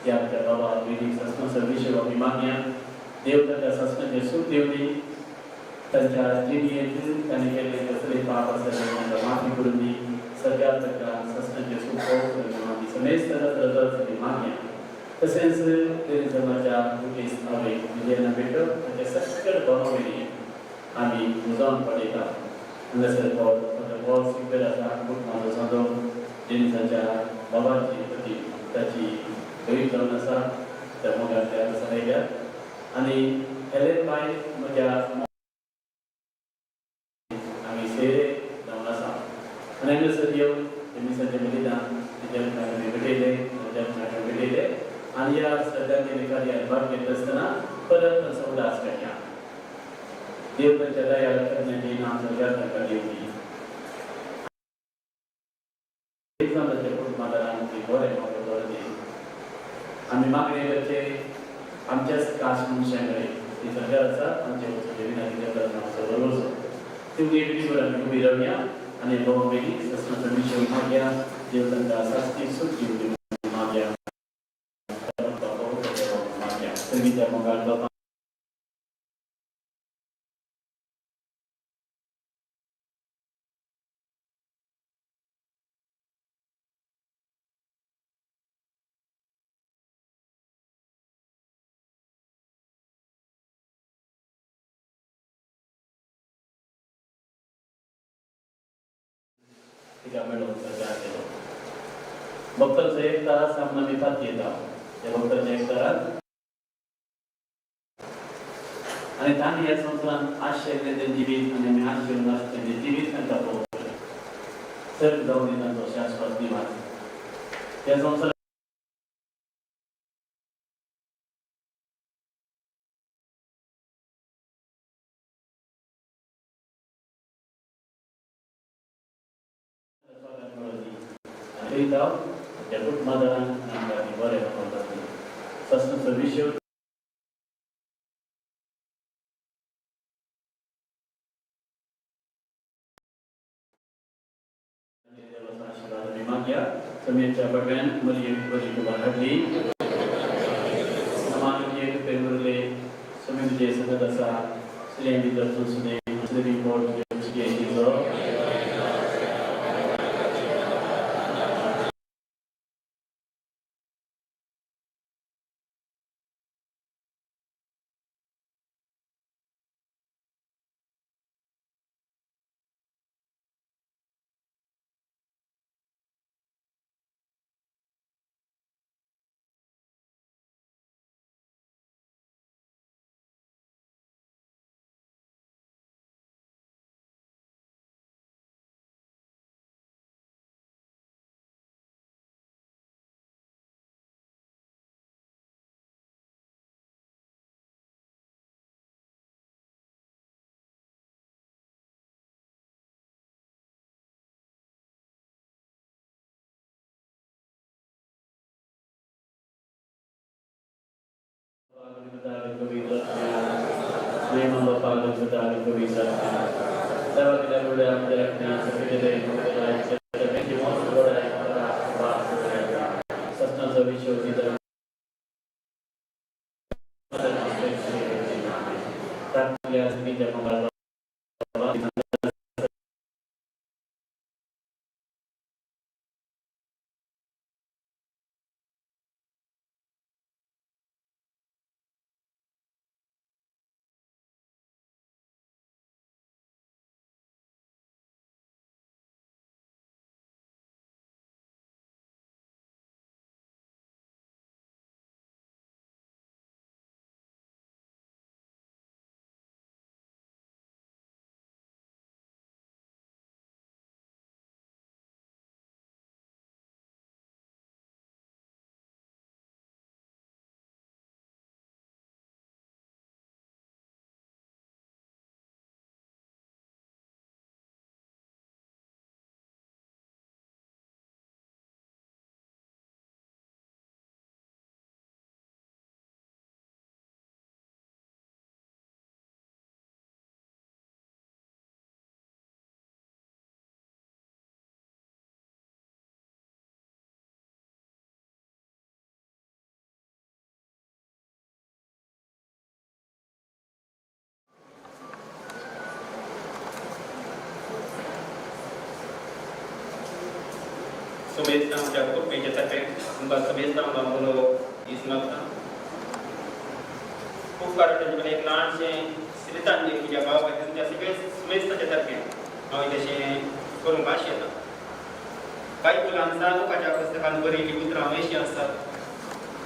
त्या आमच्या बाबा भयणीक सस्नाचो विशय आमी मागया. देव तांच्या सस्नाचें सूख दिवनी. तांच्या जिणेंत तांणी केल्ले कसले पाप आसा ते तांकां माफी करून दी. सरकार तांकां सस्नाचें सूख पावोवंक आमी समेस्त तांकां मागया. तशेंच ते समाजा मुकेश आवय विजयना बेटो तांच्या सगळे भावा भयणी आमी मुजावन पडयता. हांगासर पॉल पॉल सिक्वेर आसा कुटुंबाचो सांदो डेनिसाच्या बाबाची पती ताची भयण जावन आसा त्या मोगान त्या आसा. आनी हेलेन बाय म्हज्या आमी सेरे जावन आसा. आनी हांगासर येवन डेनिसाच्या बलिदान जन्माक आमी भेटयले जन्माक भेटयले आनी ह्या श्रद्धांजली कार्यात भाग घेत आसतना परत तांचो उदास काडया. देव तांच्या दया करण्याची इनाम सरकार तांकां दिवची. तांच्या कुटुंबादारांची बरें म्हाका दवरची. आमी मागणी करचे आमच्याच खास मनशां कडेन ती सरकार आसा आमचे वचून विनंती करता बरोबर ती एक आमी उबी रावया आनी भाव भयणी सस्नाचो विशय मागया. देव तांकां सास्ती सूख दिवची मागया. मागया सगळीच्या मोगाळ बाबा तिका मेळोवन सरकार केलो. भक्तांचो एक तास आमकां आमी पातयेता. त्या भक्तांच्या एक तारात आनी तांणी ह्या संवसारांत आशिल्लें तें जिवीत आनी आमी आशिल्लें नासलें तें जिवीत तांकां पळोवपाक सर्ग जावन तांचो शाश्वत निवास त्या संवसारांत त्या कुटुंबादारांक आमकां बरें सस्नाचो विशय आशिर्वाद आमी मागया. समेच्या भगव्यान मरियेक बरी कुमार हाडली. समाज एक पेरुर्ले समेचे संगत आसा स्त्रियां भितर सुद्दां स्त्री बोर्ड समेस्त आमच्या कुटुंबाच्या तर्फे तुमकां समेस्त आमकां बरो दीस मागता. उपकार ताचे एक ल्हानशें श्रीतांजली म्हज्या भावा खातीर तुमच्या सगळे समेस्ताच्या तर्फे हांव तशें करूंक आशेता. बायबलान सानुकाच्या पुस्तकान बरयल्लीं उतरां अशीं आसात.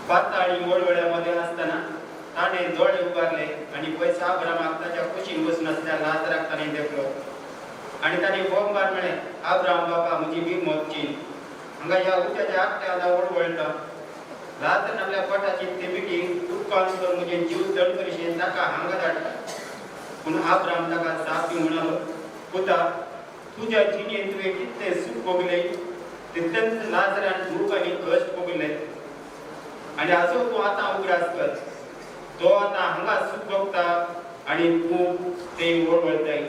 पाताळी वळवळ्या मदें आसतना ताणें दोळे उबारले आनी पयस आब्रामाक ताच्या कुशीन बसून आसल्या लाजराक ताणें देखलो आनी ताणें बोंबार म्हळें, आब्राम बाबा, म्हजी बिमोत चीन हांगा ह्या उज्याच्या आगट्या आतां वळवळटा. लाजरान आपल्या पोटाची तेमिटी उदकान करून म्हजें जीव जड करीशें ताका हांगा धाडटा. पूण आब्राम ताका जाप दिवन म्हणालो, पुता, तुज्या जिणेंत तुवें कितलें सूख भोगलें तितलेंच लाजरान दूख आनी कश्ट भोगले आनी हाचो तूं आतां उगडास कर. तो आतां हांगा सूख भोगता आनी तूं तें वळवळताय.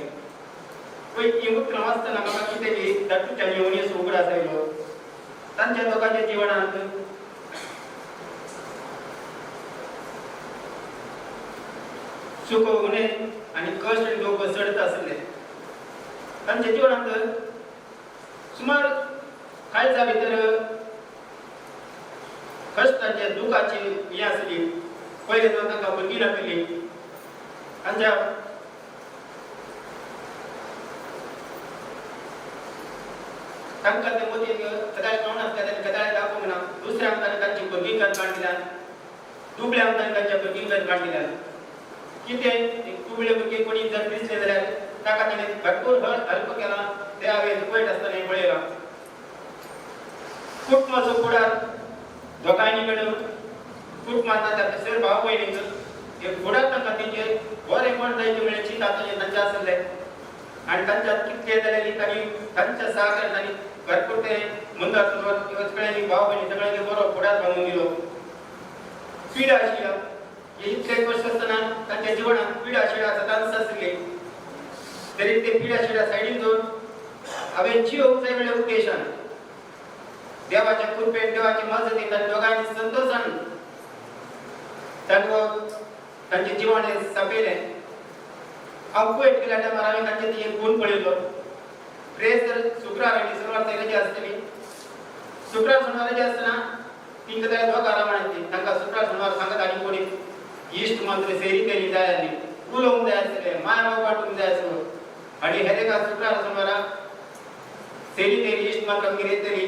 पळय हीं उतरां वाचतना म्हाका कितें बी धाटूच्या येवणेचो उगडास आयलो. तांच्या दोगांच्या जिवनांत सुख उणें आनी कश्ट आनी दुख चडत आसले. तांच्या जिवनांत सुमार काळजा भितर कश्टाचे दुखाची हें आसली. पयलें जावन तांकां भुरगीं नासली. तांच्या तांकां ते मदीं कदाय कोण आसता तांणी कदाय दाखोवंक ना. दुसऱ्यांक तांणी तांची भुरगीं कर काडल्यान, दुबळ्यांक तांणी तांच्या भुरगीं कर काडल्यान. कितें दुबळे भुरगीं कोणी जर दिसले जाल्यार ताका ताणें भरपूर हेल्प केला. ते हांवें दुबयट आसतना पळयलां. कुटुंबाचो फुडार दोगांयनी कडेन कुटुंबांत तांच्या सर भाव भयणींक एक फुडार तांकां तेंचेर बरें कोण जायचे म्हळ्यार चिंता तांचें आसलें. आनी तांच्या कितले जाल्यार तांणी तांच्या सहकार्यान तांणी भरपूर ते मुंदार सगळ्यांनी भाव भयणी सगळ्यांनी बरो फुडार बांदून दिलो. पिडा आशिल्ल्या हे इतले कश्ट आसतना तांच्या जिवनांत पिडा शिडा सदांच आसली. तरी ते पिडा शिडा सायडीन दवरून हांवें जियोवंक जाय म्हळ्या उद्देशान देवाच्या कृपेन देवाची मजतीन तांणी दोगांयनी संतोशान तांकां तांचें जिवन हें सोंपयलें. हांव कुवेट गेल्या टायमार हांवें तांचे ती एक गुण पळयलो. प्रेस शुक्रार आनी शुक्रवार थंय रजा आसतली. शुक्रार शनिवार रजा आसतना तिंका त्या दोगां रामायण ती तांकां शुक्रार शनिवार सांगत आनी कोणी इश्ट मंत्र सेरी तेरी जाय आसली, उलोवंक जाय आसलें, माय बाब वांटूंक जाय आसलो. आनी हे ताका शुक्रार शनिवारा सेरी तेरी इश्ट मंत्र आमगेर येतली,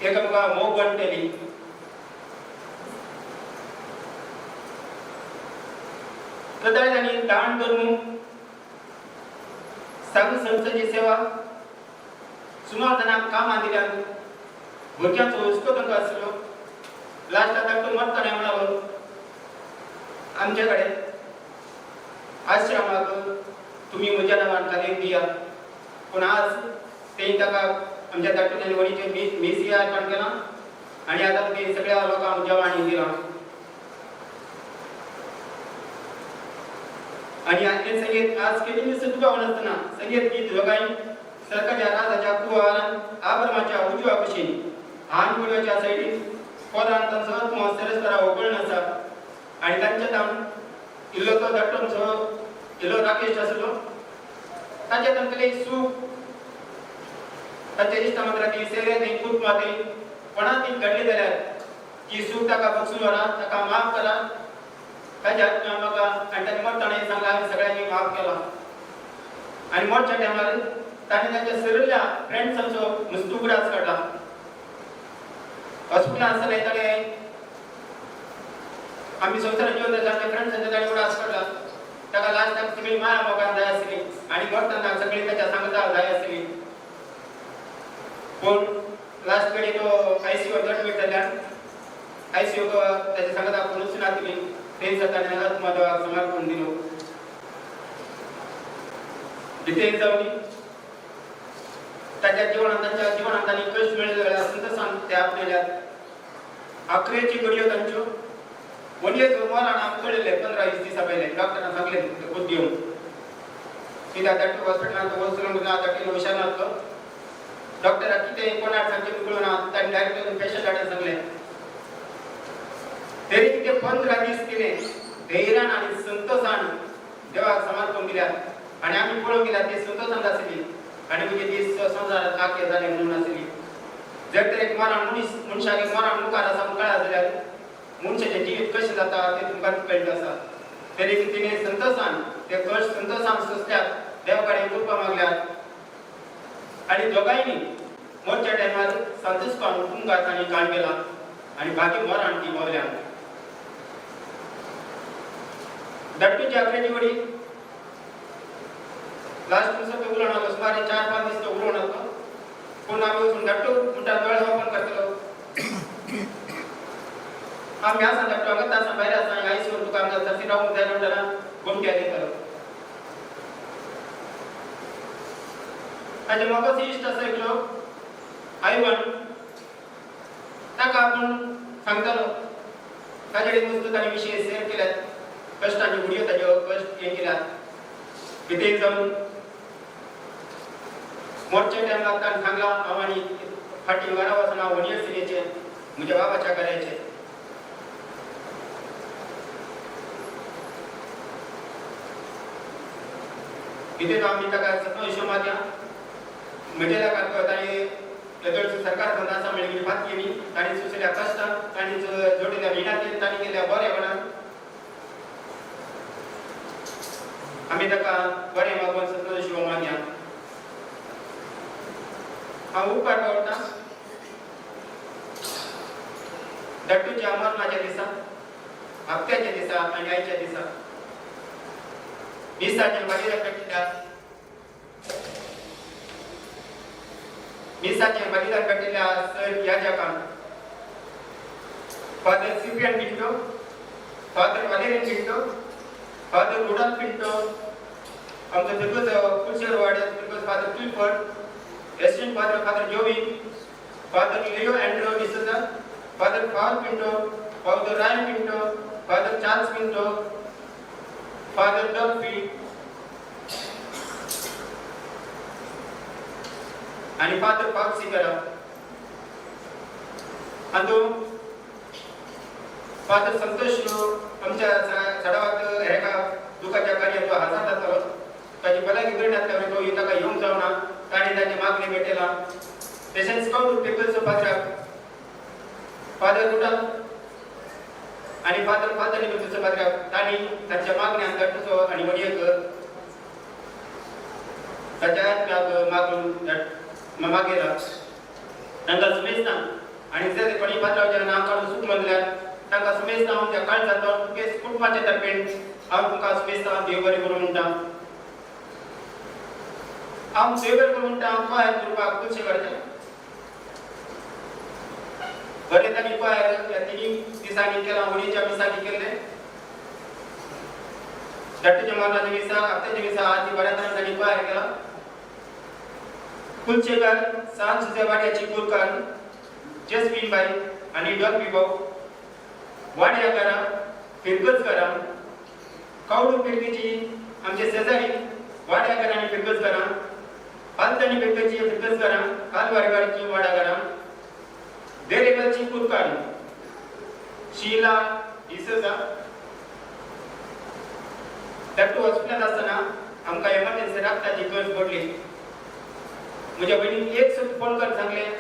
एकामेका मोग वांट्टली. कदाय तांणी दान धर्म संघ संस्थेची सेवा सुमार जाणांक कामां दिल्यान भुरग्यांचो हुस्को तांकां आसलो. लास्टाक धाकटो मरतना म्हणालो, आमचे कडेन आश्रमाक तुमी म्हज्या नांवान खाली दियात. पूण आज तें ताका आमच्या धाकटुल्या वणीचें मिसी अर्पण केलां आनी आतां ते सगळ्या लोकांक जेवण दिलां. आनी हें संगीत आज केन्ना दुबाव नासतना संगीत गीत दोगांय सरकाच्या राजाच्या कुवारान आभरमाच्या उजव्या कुशीन हान गुडव्याच्या सायडीन पोरान तांचो आत्मो सरस्परा वगळून आसा. आनी तांच्या ताम इल्लो तो धाकटोमचो इल्लो राकेश आसलो. तांच्या तांकां सूख तांच्या इश्टा मात्र ती सेरे ती कुटुंबा ती कोणा ती घडली जाल्यार ती सूख ताका बक्षून व्हरा, ताका माफ करा. ताच्या आत्म्या म्हाका आनी ताणें मरतना सांगलां हांवें सगळ्यांनी माफ केला. आनी मरच्या टायमार ताणें तांच्या सरिल्ल्या फ्रेंड्सांचो नुस्तो उगडास काडला. हॉस्पिटलांत आसतना ताणें आमी संवसारांत जिवन जाल्यार आमच्या फ्रेंड्सांचो ताणें उगडास काडला. ताका लास्टाक सगळी माया मोगान जाय आसली आनी मरतना सगळी ताच्या सांगता जाय आसली. पूण लास्ट कडेन तो आयसीयू एडमीट जाल्यान आयसीयू ताच्या सांगता कोणूच नासली. तेच ताणें आत्मदेवाक समर्पण दिलो. डिटेल जावनी ताच्या जिवनांत तांच्या जिवनांत तांणी कश्ट मेळ्ळे जाल्यार संतोशान ते आपणाल्यात. आखरेची घडयो तांच्यो वणयेक मरण आमकां कळिल्लें 15-20 दिसां पयलें डॉक्टरान सांगलें खूद घेवन कित्याक धाकटू हॉस्पिटलांत वचून ना धाकटी हुशार नासलो. डॉक्टराक कितें कोणाक सांगचें कळूं ना ताणें डायरेक्ट पेशंट हाडून सांगलें. तरी ते 15 दीस तिणें धैर्यान आनी संतोशान देवाक समर्पण दिल्यात आनी आमी पळोवंक गेल्यार ती संतोशान आसली आनी म्हणजे ती संवसारांत आखे जाले म्हणून आसली. जर तर एक मरण मनीस मनशाक एक मरण मुखार आसा म्हूण कळ्ळा जाल्यार मनशाचें जिवीत कशें जाता तें तुमकां कळटा आसा. तरी तिणें संतोशान ते कश्ट संतोशान सोंसल्यात, देवा कडेन कृपा मागल्यात आनी दोगांयनी मोरच्या टायमार संतोषपान तुमकां तांणी काण केला आनी बाकी मरण ती पावल्या. धाडटूची आखरेची वडी लास्ट दिसा तो उलोवन आसलो, सुमार 4-5 दीस तो उलोवन आसलो. पूण आमी वचून धाडटू म्हणटा दोळे ओपन करतलो, आमी आसा धाडटू हांगा आसा भायर आसा आयस तुका आमकां तशी रावूंक जाय म्हणटना गोमट्या दितलो. ताजे म्हाका इश्ट आसा एकलो आयवन, ताका आपूण सांगतालो, ताजे कडेन वस्तू ताणें विशय शेअर केल्यात, कश्टांच्यो उडयो ताज्यो कश्ट हें केल्यात. कितेंय जावन मोर्चे टायमार ताणें सांगलां हांव आनी फाटीं घरा वचना, वनयर सिनेचे म्हज्या बाबाच्या घराचे. कितें तो आमी ताका सत्ताविशो मागया म्हज्या ताणें येदोळचो सरकार संद आसा म्हणली फात केली, ताणें सोंसल्या कश्टां, ताणें जोडिल्ल्या मिनाचेर, ताणें केल्ल्या बरेपणान आमी ताका बरें मागून सत्ताविशो मागया. हांव उपकार दवरता धाडटूच्या मरणाच्या दिसा, हप्त्याच्या दिसा आनी आयच्या दिसा मिसाच्या बलिदान पेटिल्ल्या मिसाचें बलिदान पेटिल्ल्या sir याजकान Father Cyprian Pinto, Father Valerian Pinto, Father Rudolph Pinto, आमचो फिरगोज कुलशेर वाड्यार फिरगोज Father Clifford, assistant father Father Jovi, Father Leo Andrew D'Souza, Father Paul Pinto, Father Ryan Pinto, Father Charles Pinto, Father Dolphy आनी father पाल सिकरा. अंदू father Santosh आमच्या सडावात हेका दुखाच्या कार्यात तो हजर जातालो, ताची भलायकी बरी नासल्यावर तो ताका येवंक जावना, ताणें ताची मागणी भेटयला. तशेंच कौडू पिपल्सचो पाद्राक फादर रुडाल आनी फादर फादर निमित्तचो पाद्राक तांणी तांच्या मागण्यान धाडचो आनी वडयेक ताच्या आत्म्याक मागून मागयला. तांकां सुमेस्तां आनी जे कोणी पात्रावचें नांव काडून चूक म्हणल्यार तांकां सुमेस्तां आमच्या काळजांत तुगे कुटुंबाचे तर्फेन हांव तुमकां सुमेस्तां देव बरें करूं म्हणटा. हांव देव बरें करूं म्हणटा. कोयर करपाक खुबशें करचें बरें तांणी कोयर ह्या तिनी दिसांनी केलां, होळयेच्या मिसांनी केल्लें, धाडटूच्या मरणाच्या मिसा, हप्त्याच्या मिसा आदी बऱ्या तरेन तांणी कोयर केला. कुलशेकार सान सुजे वाड्याची गुरकार जस्मीन बाई आनी डॉल्फी भाऊ, वाड्याकारां, फिरगजकारां, कवडू फिरगीची आमचे शेजारी वाड्याकारां आनी फिरगजकारां, पालतणी फिरगची फिरगजकारां, कालवारीवाडीची वाडाकारां, देरेकलची कुरकार शीला डिसोजा. धाडटू हॉस्पिटलांत आसतना आमकां एमर्जन्सी रक्ताची गरज पडली. म्हज्या भयणीक एक सुद्दां फोन करून सांगलें,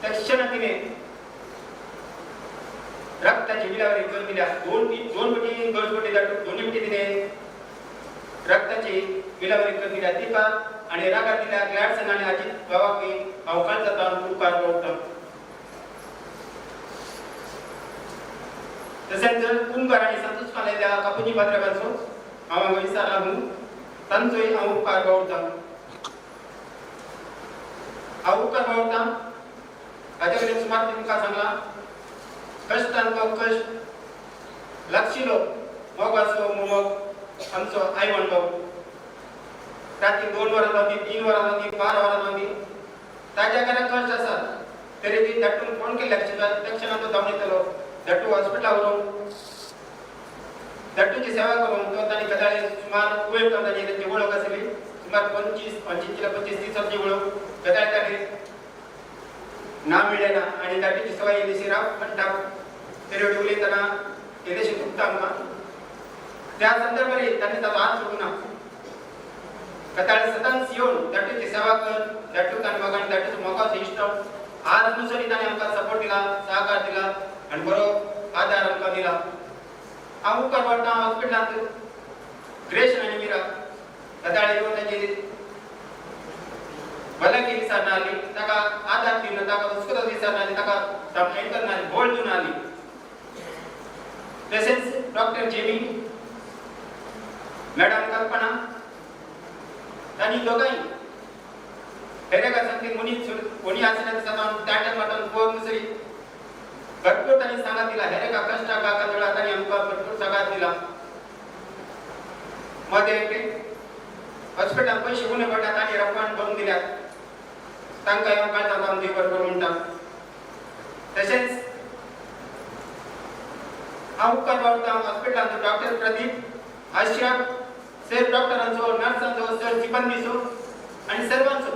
त्या क्षणाक तिणें रक्ताची विलावरी गरज दिल्या. दोन पटी गरज पडली, दोनूय पटी तिणें रक्ताची विलावरी गरज दिल्या तिका आनी रागार दिल्या ग्लॅडसन आनी अजीत बाबाक हांव काळजांत उपकार पडटा. तशेंच कुंकार आनी संतोष पालेल्या कापुजी पात्रांचो हांव हांगा विचारला म्हूण तांचोय हांव उपकार बावडटा. हांव उपकार बावडटा. ताचे कडेन सुमार तुमकां सांगलां, कश्टांचो कश्ट लागशिलो मोगाचो मोग आमचो आयवण भाव राती 2 वरां जावं दी, 3 वरां जावं दी, 12 वरां जावं दी, ताज्या घरा कश्ट आसात तरी ती धाडटून फोन केल्या तक्षणा तो धांवन येतलो. धाडटू हॉस्पिटलाक व्हरून धाडटूची सेवा करून तो ताणी गजाली सुमार वयर ताणी तांची वळख आसली, सुमार 25-25-30 वर्सांची वळख गजाली ताणी ना मेळ्ळें ना आनी धाडटूची सेवा येदेशी राव म्हणटा तरी उलयतना येदेशी दुखता आमकां. त्या संदर्भार तांणी ताचो हात सोडूं ना, कताळे सदांच येवन धाडटूची सेवा कर, धाडटू ताणें म्हाका आनी धाडटूचो मोगाचो इश्ट आज नुसरी ताणें आमकां सपोर्ट दिला, सहकार दिला आनी बरो आदार आमकां दिला. हांव उपकार वाडटा हॉस्पिटलांत ग्रेशन आनी मिरा सदाळ येवन ताची भलायकी विचारना आली, ताका आदार दिवन ताका हुस्को विचारना आली, ताका हें करना आली, बोळ दिवन आली. तशेंच डॉक्टर जेमी, मॅडम कल्पना, तांणी दोगांय हेरेका सांगते मुनी कोणी आसल्या दिसा ताट्यान वाटून फोन दुसरी भरपूर तांणी सांगात दिला. हेरेका कश्टाक काका तांणी आमकां भरपूर सांगात दिला. मदें हॉस्पिटलान पयशे उणे पडटा तांणी रक्कम भरून दिल्यात, तांकां हांव काळजांत हांव देव बरोबर म्हणटा. तशेंच हांव उपकार बावडटा हॉस्पिटलांचो डॉक्टर प्रदीप आश्रम सर, डॉक्टरांचो, नर्सांचो, सर सिबंदीचो आनी सर्वांचो.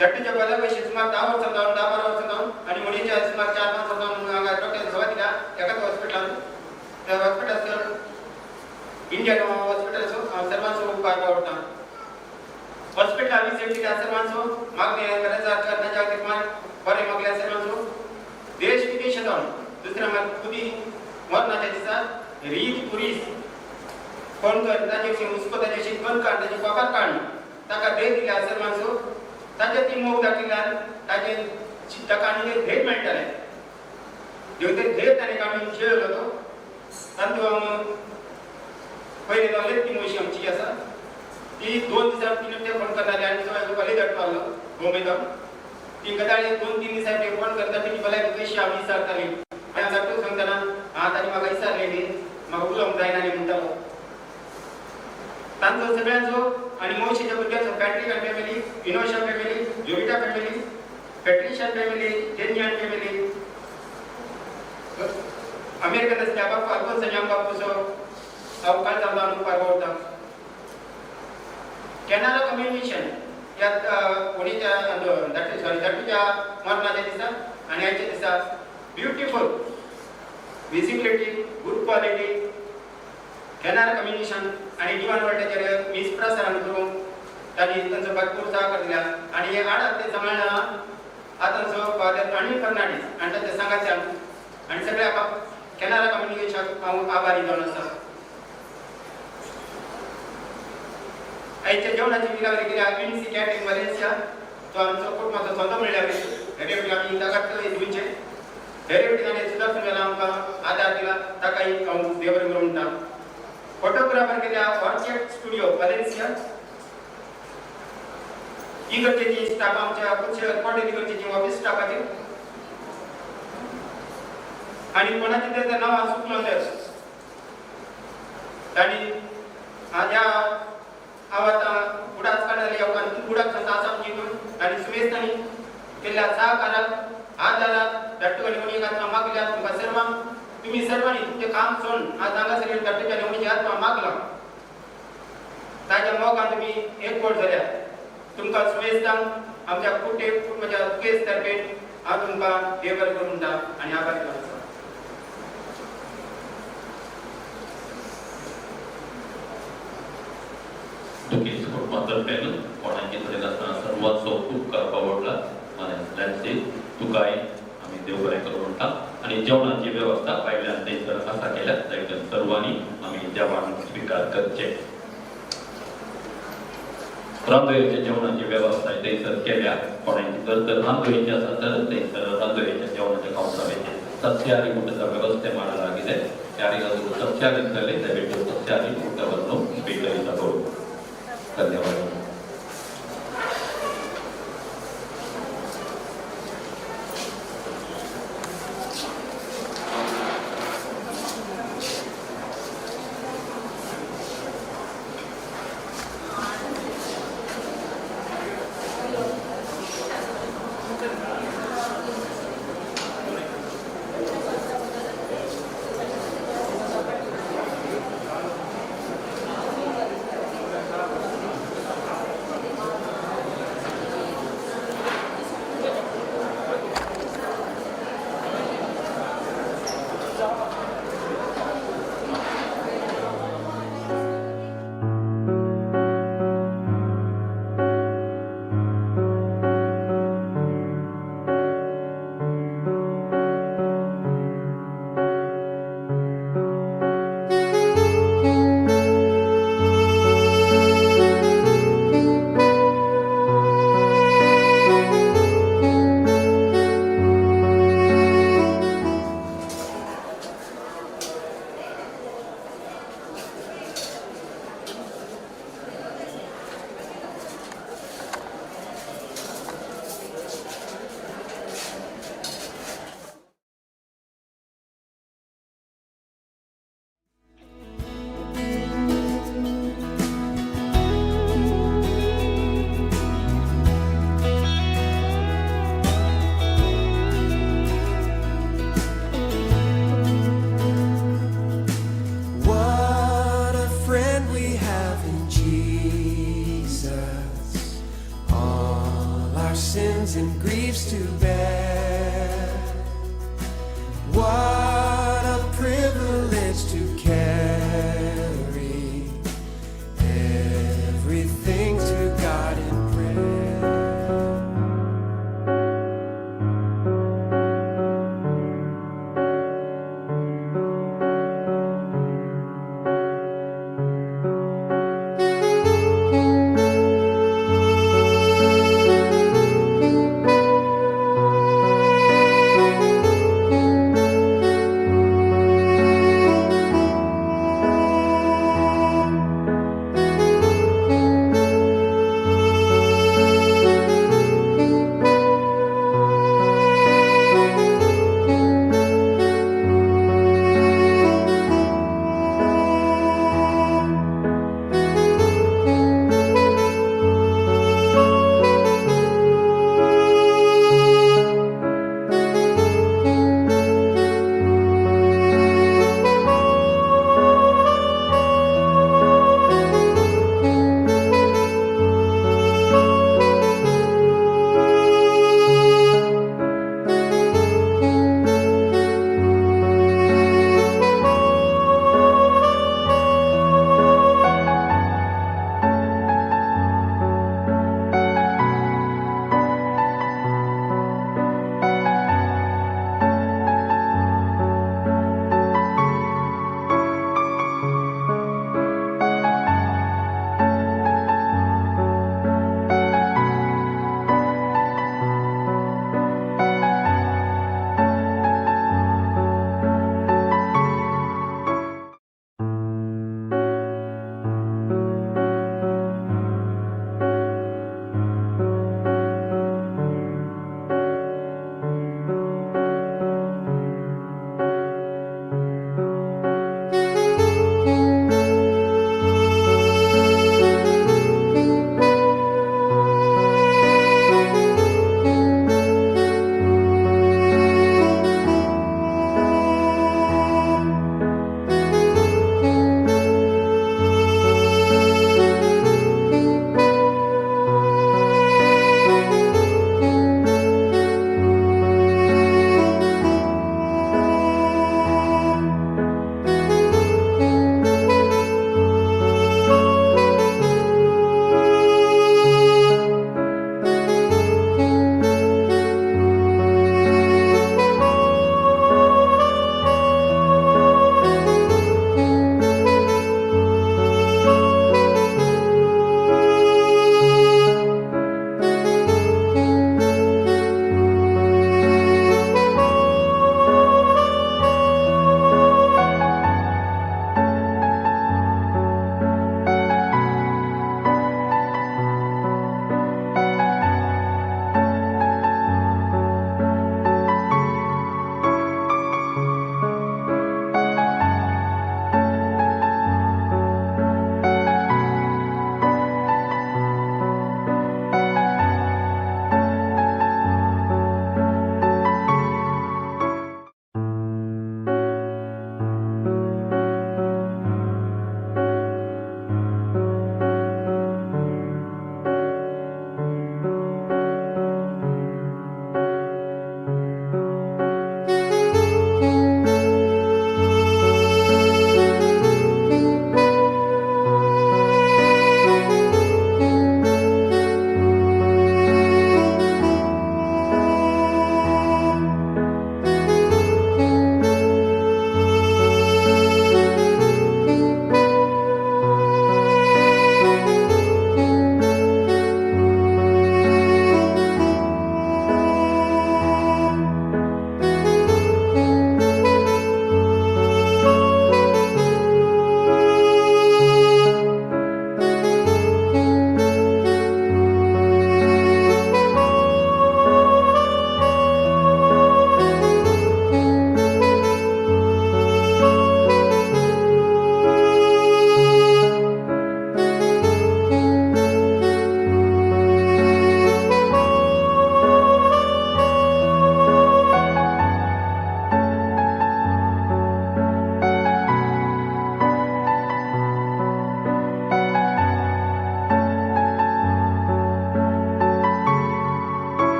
डॉक्टरच्या भल्या पयशे सुमार 10 वर्सां जावन 10-12 वर्सां जावन आनी मुणीच्या सुमार 4-5 वर्सां जावन हांगा डॉक्टर सेवा दिल्या एकाच हॉस्पिटलांत. त्या हॉस्पिटल सर इंडियन हॉस्पिटलाचो हांव सर्वांचो उपकार बावडटा. हॉस्पिटला विजीट दिल्या सर्वांचो, मागणी गरज ताच्या खातीर बरें मागल्या सर्वांचो. देश विदेश जावन दुसऱ्या खुदी मरणाच्या दिसा रीत पुरीस फोन कर ताजे विशीं हुस्को, ताजे विशीं कन काड, ताजी खबर काड, ताका धैर्य दिल्या सर्वांचो. ताजे ती मोग दाखयल्यान ताजे ताका आनी एक धैर्य मेळटालें. देव ते धैर्य ताणें काडून खेळलो तो तातूंत पयलीं जावन ती म्हशी आमची आसा ती 2 दिसां 3 ते फोन करताली आनी तो भले धाडपालो बॉम्बे जावन ती गजाली 2-3 दिसां ते फोन करता तेजी भलायकी कशी हांव विचारताली. आनी हांव डॉक्टर सांगतना आं ताणी म्हाका विचारलेली म्हाका उलोवंक जायना न्ही म्हणटालो. तांचो सगळ्यांचो आनी मावशेच्या भुरग्यांचो पॅट्रीक आनी family, Inosha family, Jovita family, Patrician family, genuine family, American आसल्या बाप्पा अल्फोन्स आनी आमबापूचो हांव काळजांत जावन उपकार बावडटा. कॅनरा कम्युनिकेशन ह्या होळीच्या सॉरी धाटूच्या मरणाच्या दिसा आनी आयच्या दिसा beautiful visibility, good quality Canara communication आनी डिवान वर्ल्डाचेर मीस प्रसारण करून तांणी तांचो भरपूर सहकार दिला. आनी हे आडात ते सांबाळ्ळा आतांचो फादर अनिल फर्नांडीस आनी तांच्या सांगात्यान आनी सगळ्या कॅनरा कम्युनिकेशनाक हांव आभारी जावन आसा. आयच्या जेवणाची विलावरी केल्या विन्सी कॅटरिंग वालेन्सिया, तो आमचो कुटुंबाचो सोंदो म्हणल्यार हेरे वटेन आमी ताका दिवचे हेरे वटेन आनी सुदर्शन वेला आमकां आदार दिला, ताकाय हांव देव बरें करूं म्हणटा. फोटोग्राफर केल्या ऑर्चिड स्टुडिओ वालेन्सिया, इगर्जेची स्टाफ आमच्या कोटेल इगर्जेची ऑफिस स्टाफाचे आनी कोणाचें तें नांव चुकलो तर तांणी ह्या हांव आतां उडास काडलेली हांव उडाक सांगता आसा जितून आनी सुमेस्तांनी केल्ल्या सहकाराक आदाराक धाट्टू आनी उणीक आत्मा मागल्या. तुमकां सर्वांक तुमी सर्वांनी तुमचें काम सोडून आज हांगासर येवन धाट्टूच्या आनी उणीची आत्मा मागला, ताच्या मोगान तुमी एकवट जाल्या. तुमकां सुमेस्तांक आमच्या कुटे कुटुंबाच्या दुखेस्त तर्फेन हांव तुमकां देव बरें करूं म्हणटा आनी आभारी जावन आसा. दुखेस्त कुटुंबातर्फेन कोणाची तरी आसतना सर्वांचो उपकार पावडला माने तुकाय आमी देव बरें करूं म्हणटा. आनी जेवणाची वेवस्था भायल्यान थंयसर आसा केल्या जायते सर्वांनी आमी जेवण स्विकार करचें. रांदोळेच्या जेवणाची वेवस्था थंयसर केल्या. कोणाची जर तर रांदोळेची आसा तर थंयसर रांदोळेच्या जेवणाच्या कावंटराचेर ಸಸ್ಯಾಹಾರಿ ಊಟದ ವ್ಯವಸ್ಥೆ ಮಾಡಲಾಗಿದೆ. ಯಾರಿಗಾದರೂ ಸಸ್ಯಾಹಾರಿ ಇದ್ದಲ್ಲಿ ದಯವಿಟ್ಟು ಸಸ್ಯಾಹಾರಿ ಊಟವನ್ನು ಸ್ವೀಕರಿಸಬಹುದು. ಧನ್ಯವಾದಗಳು. friends and greet.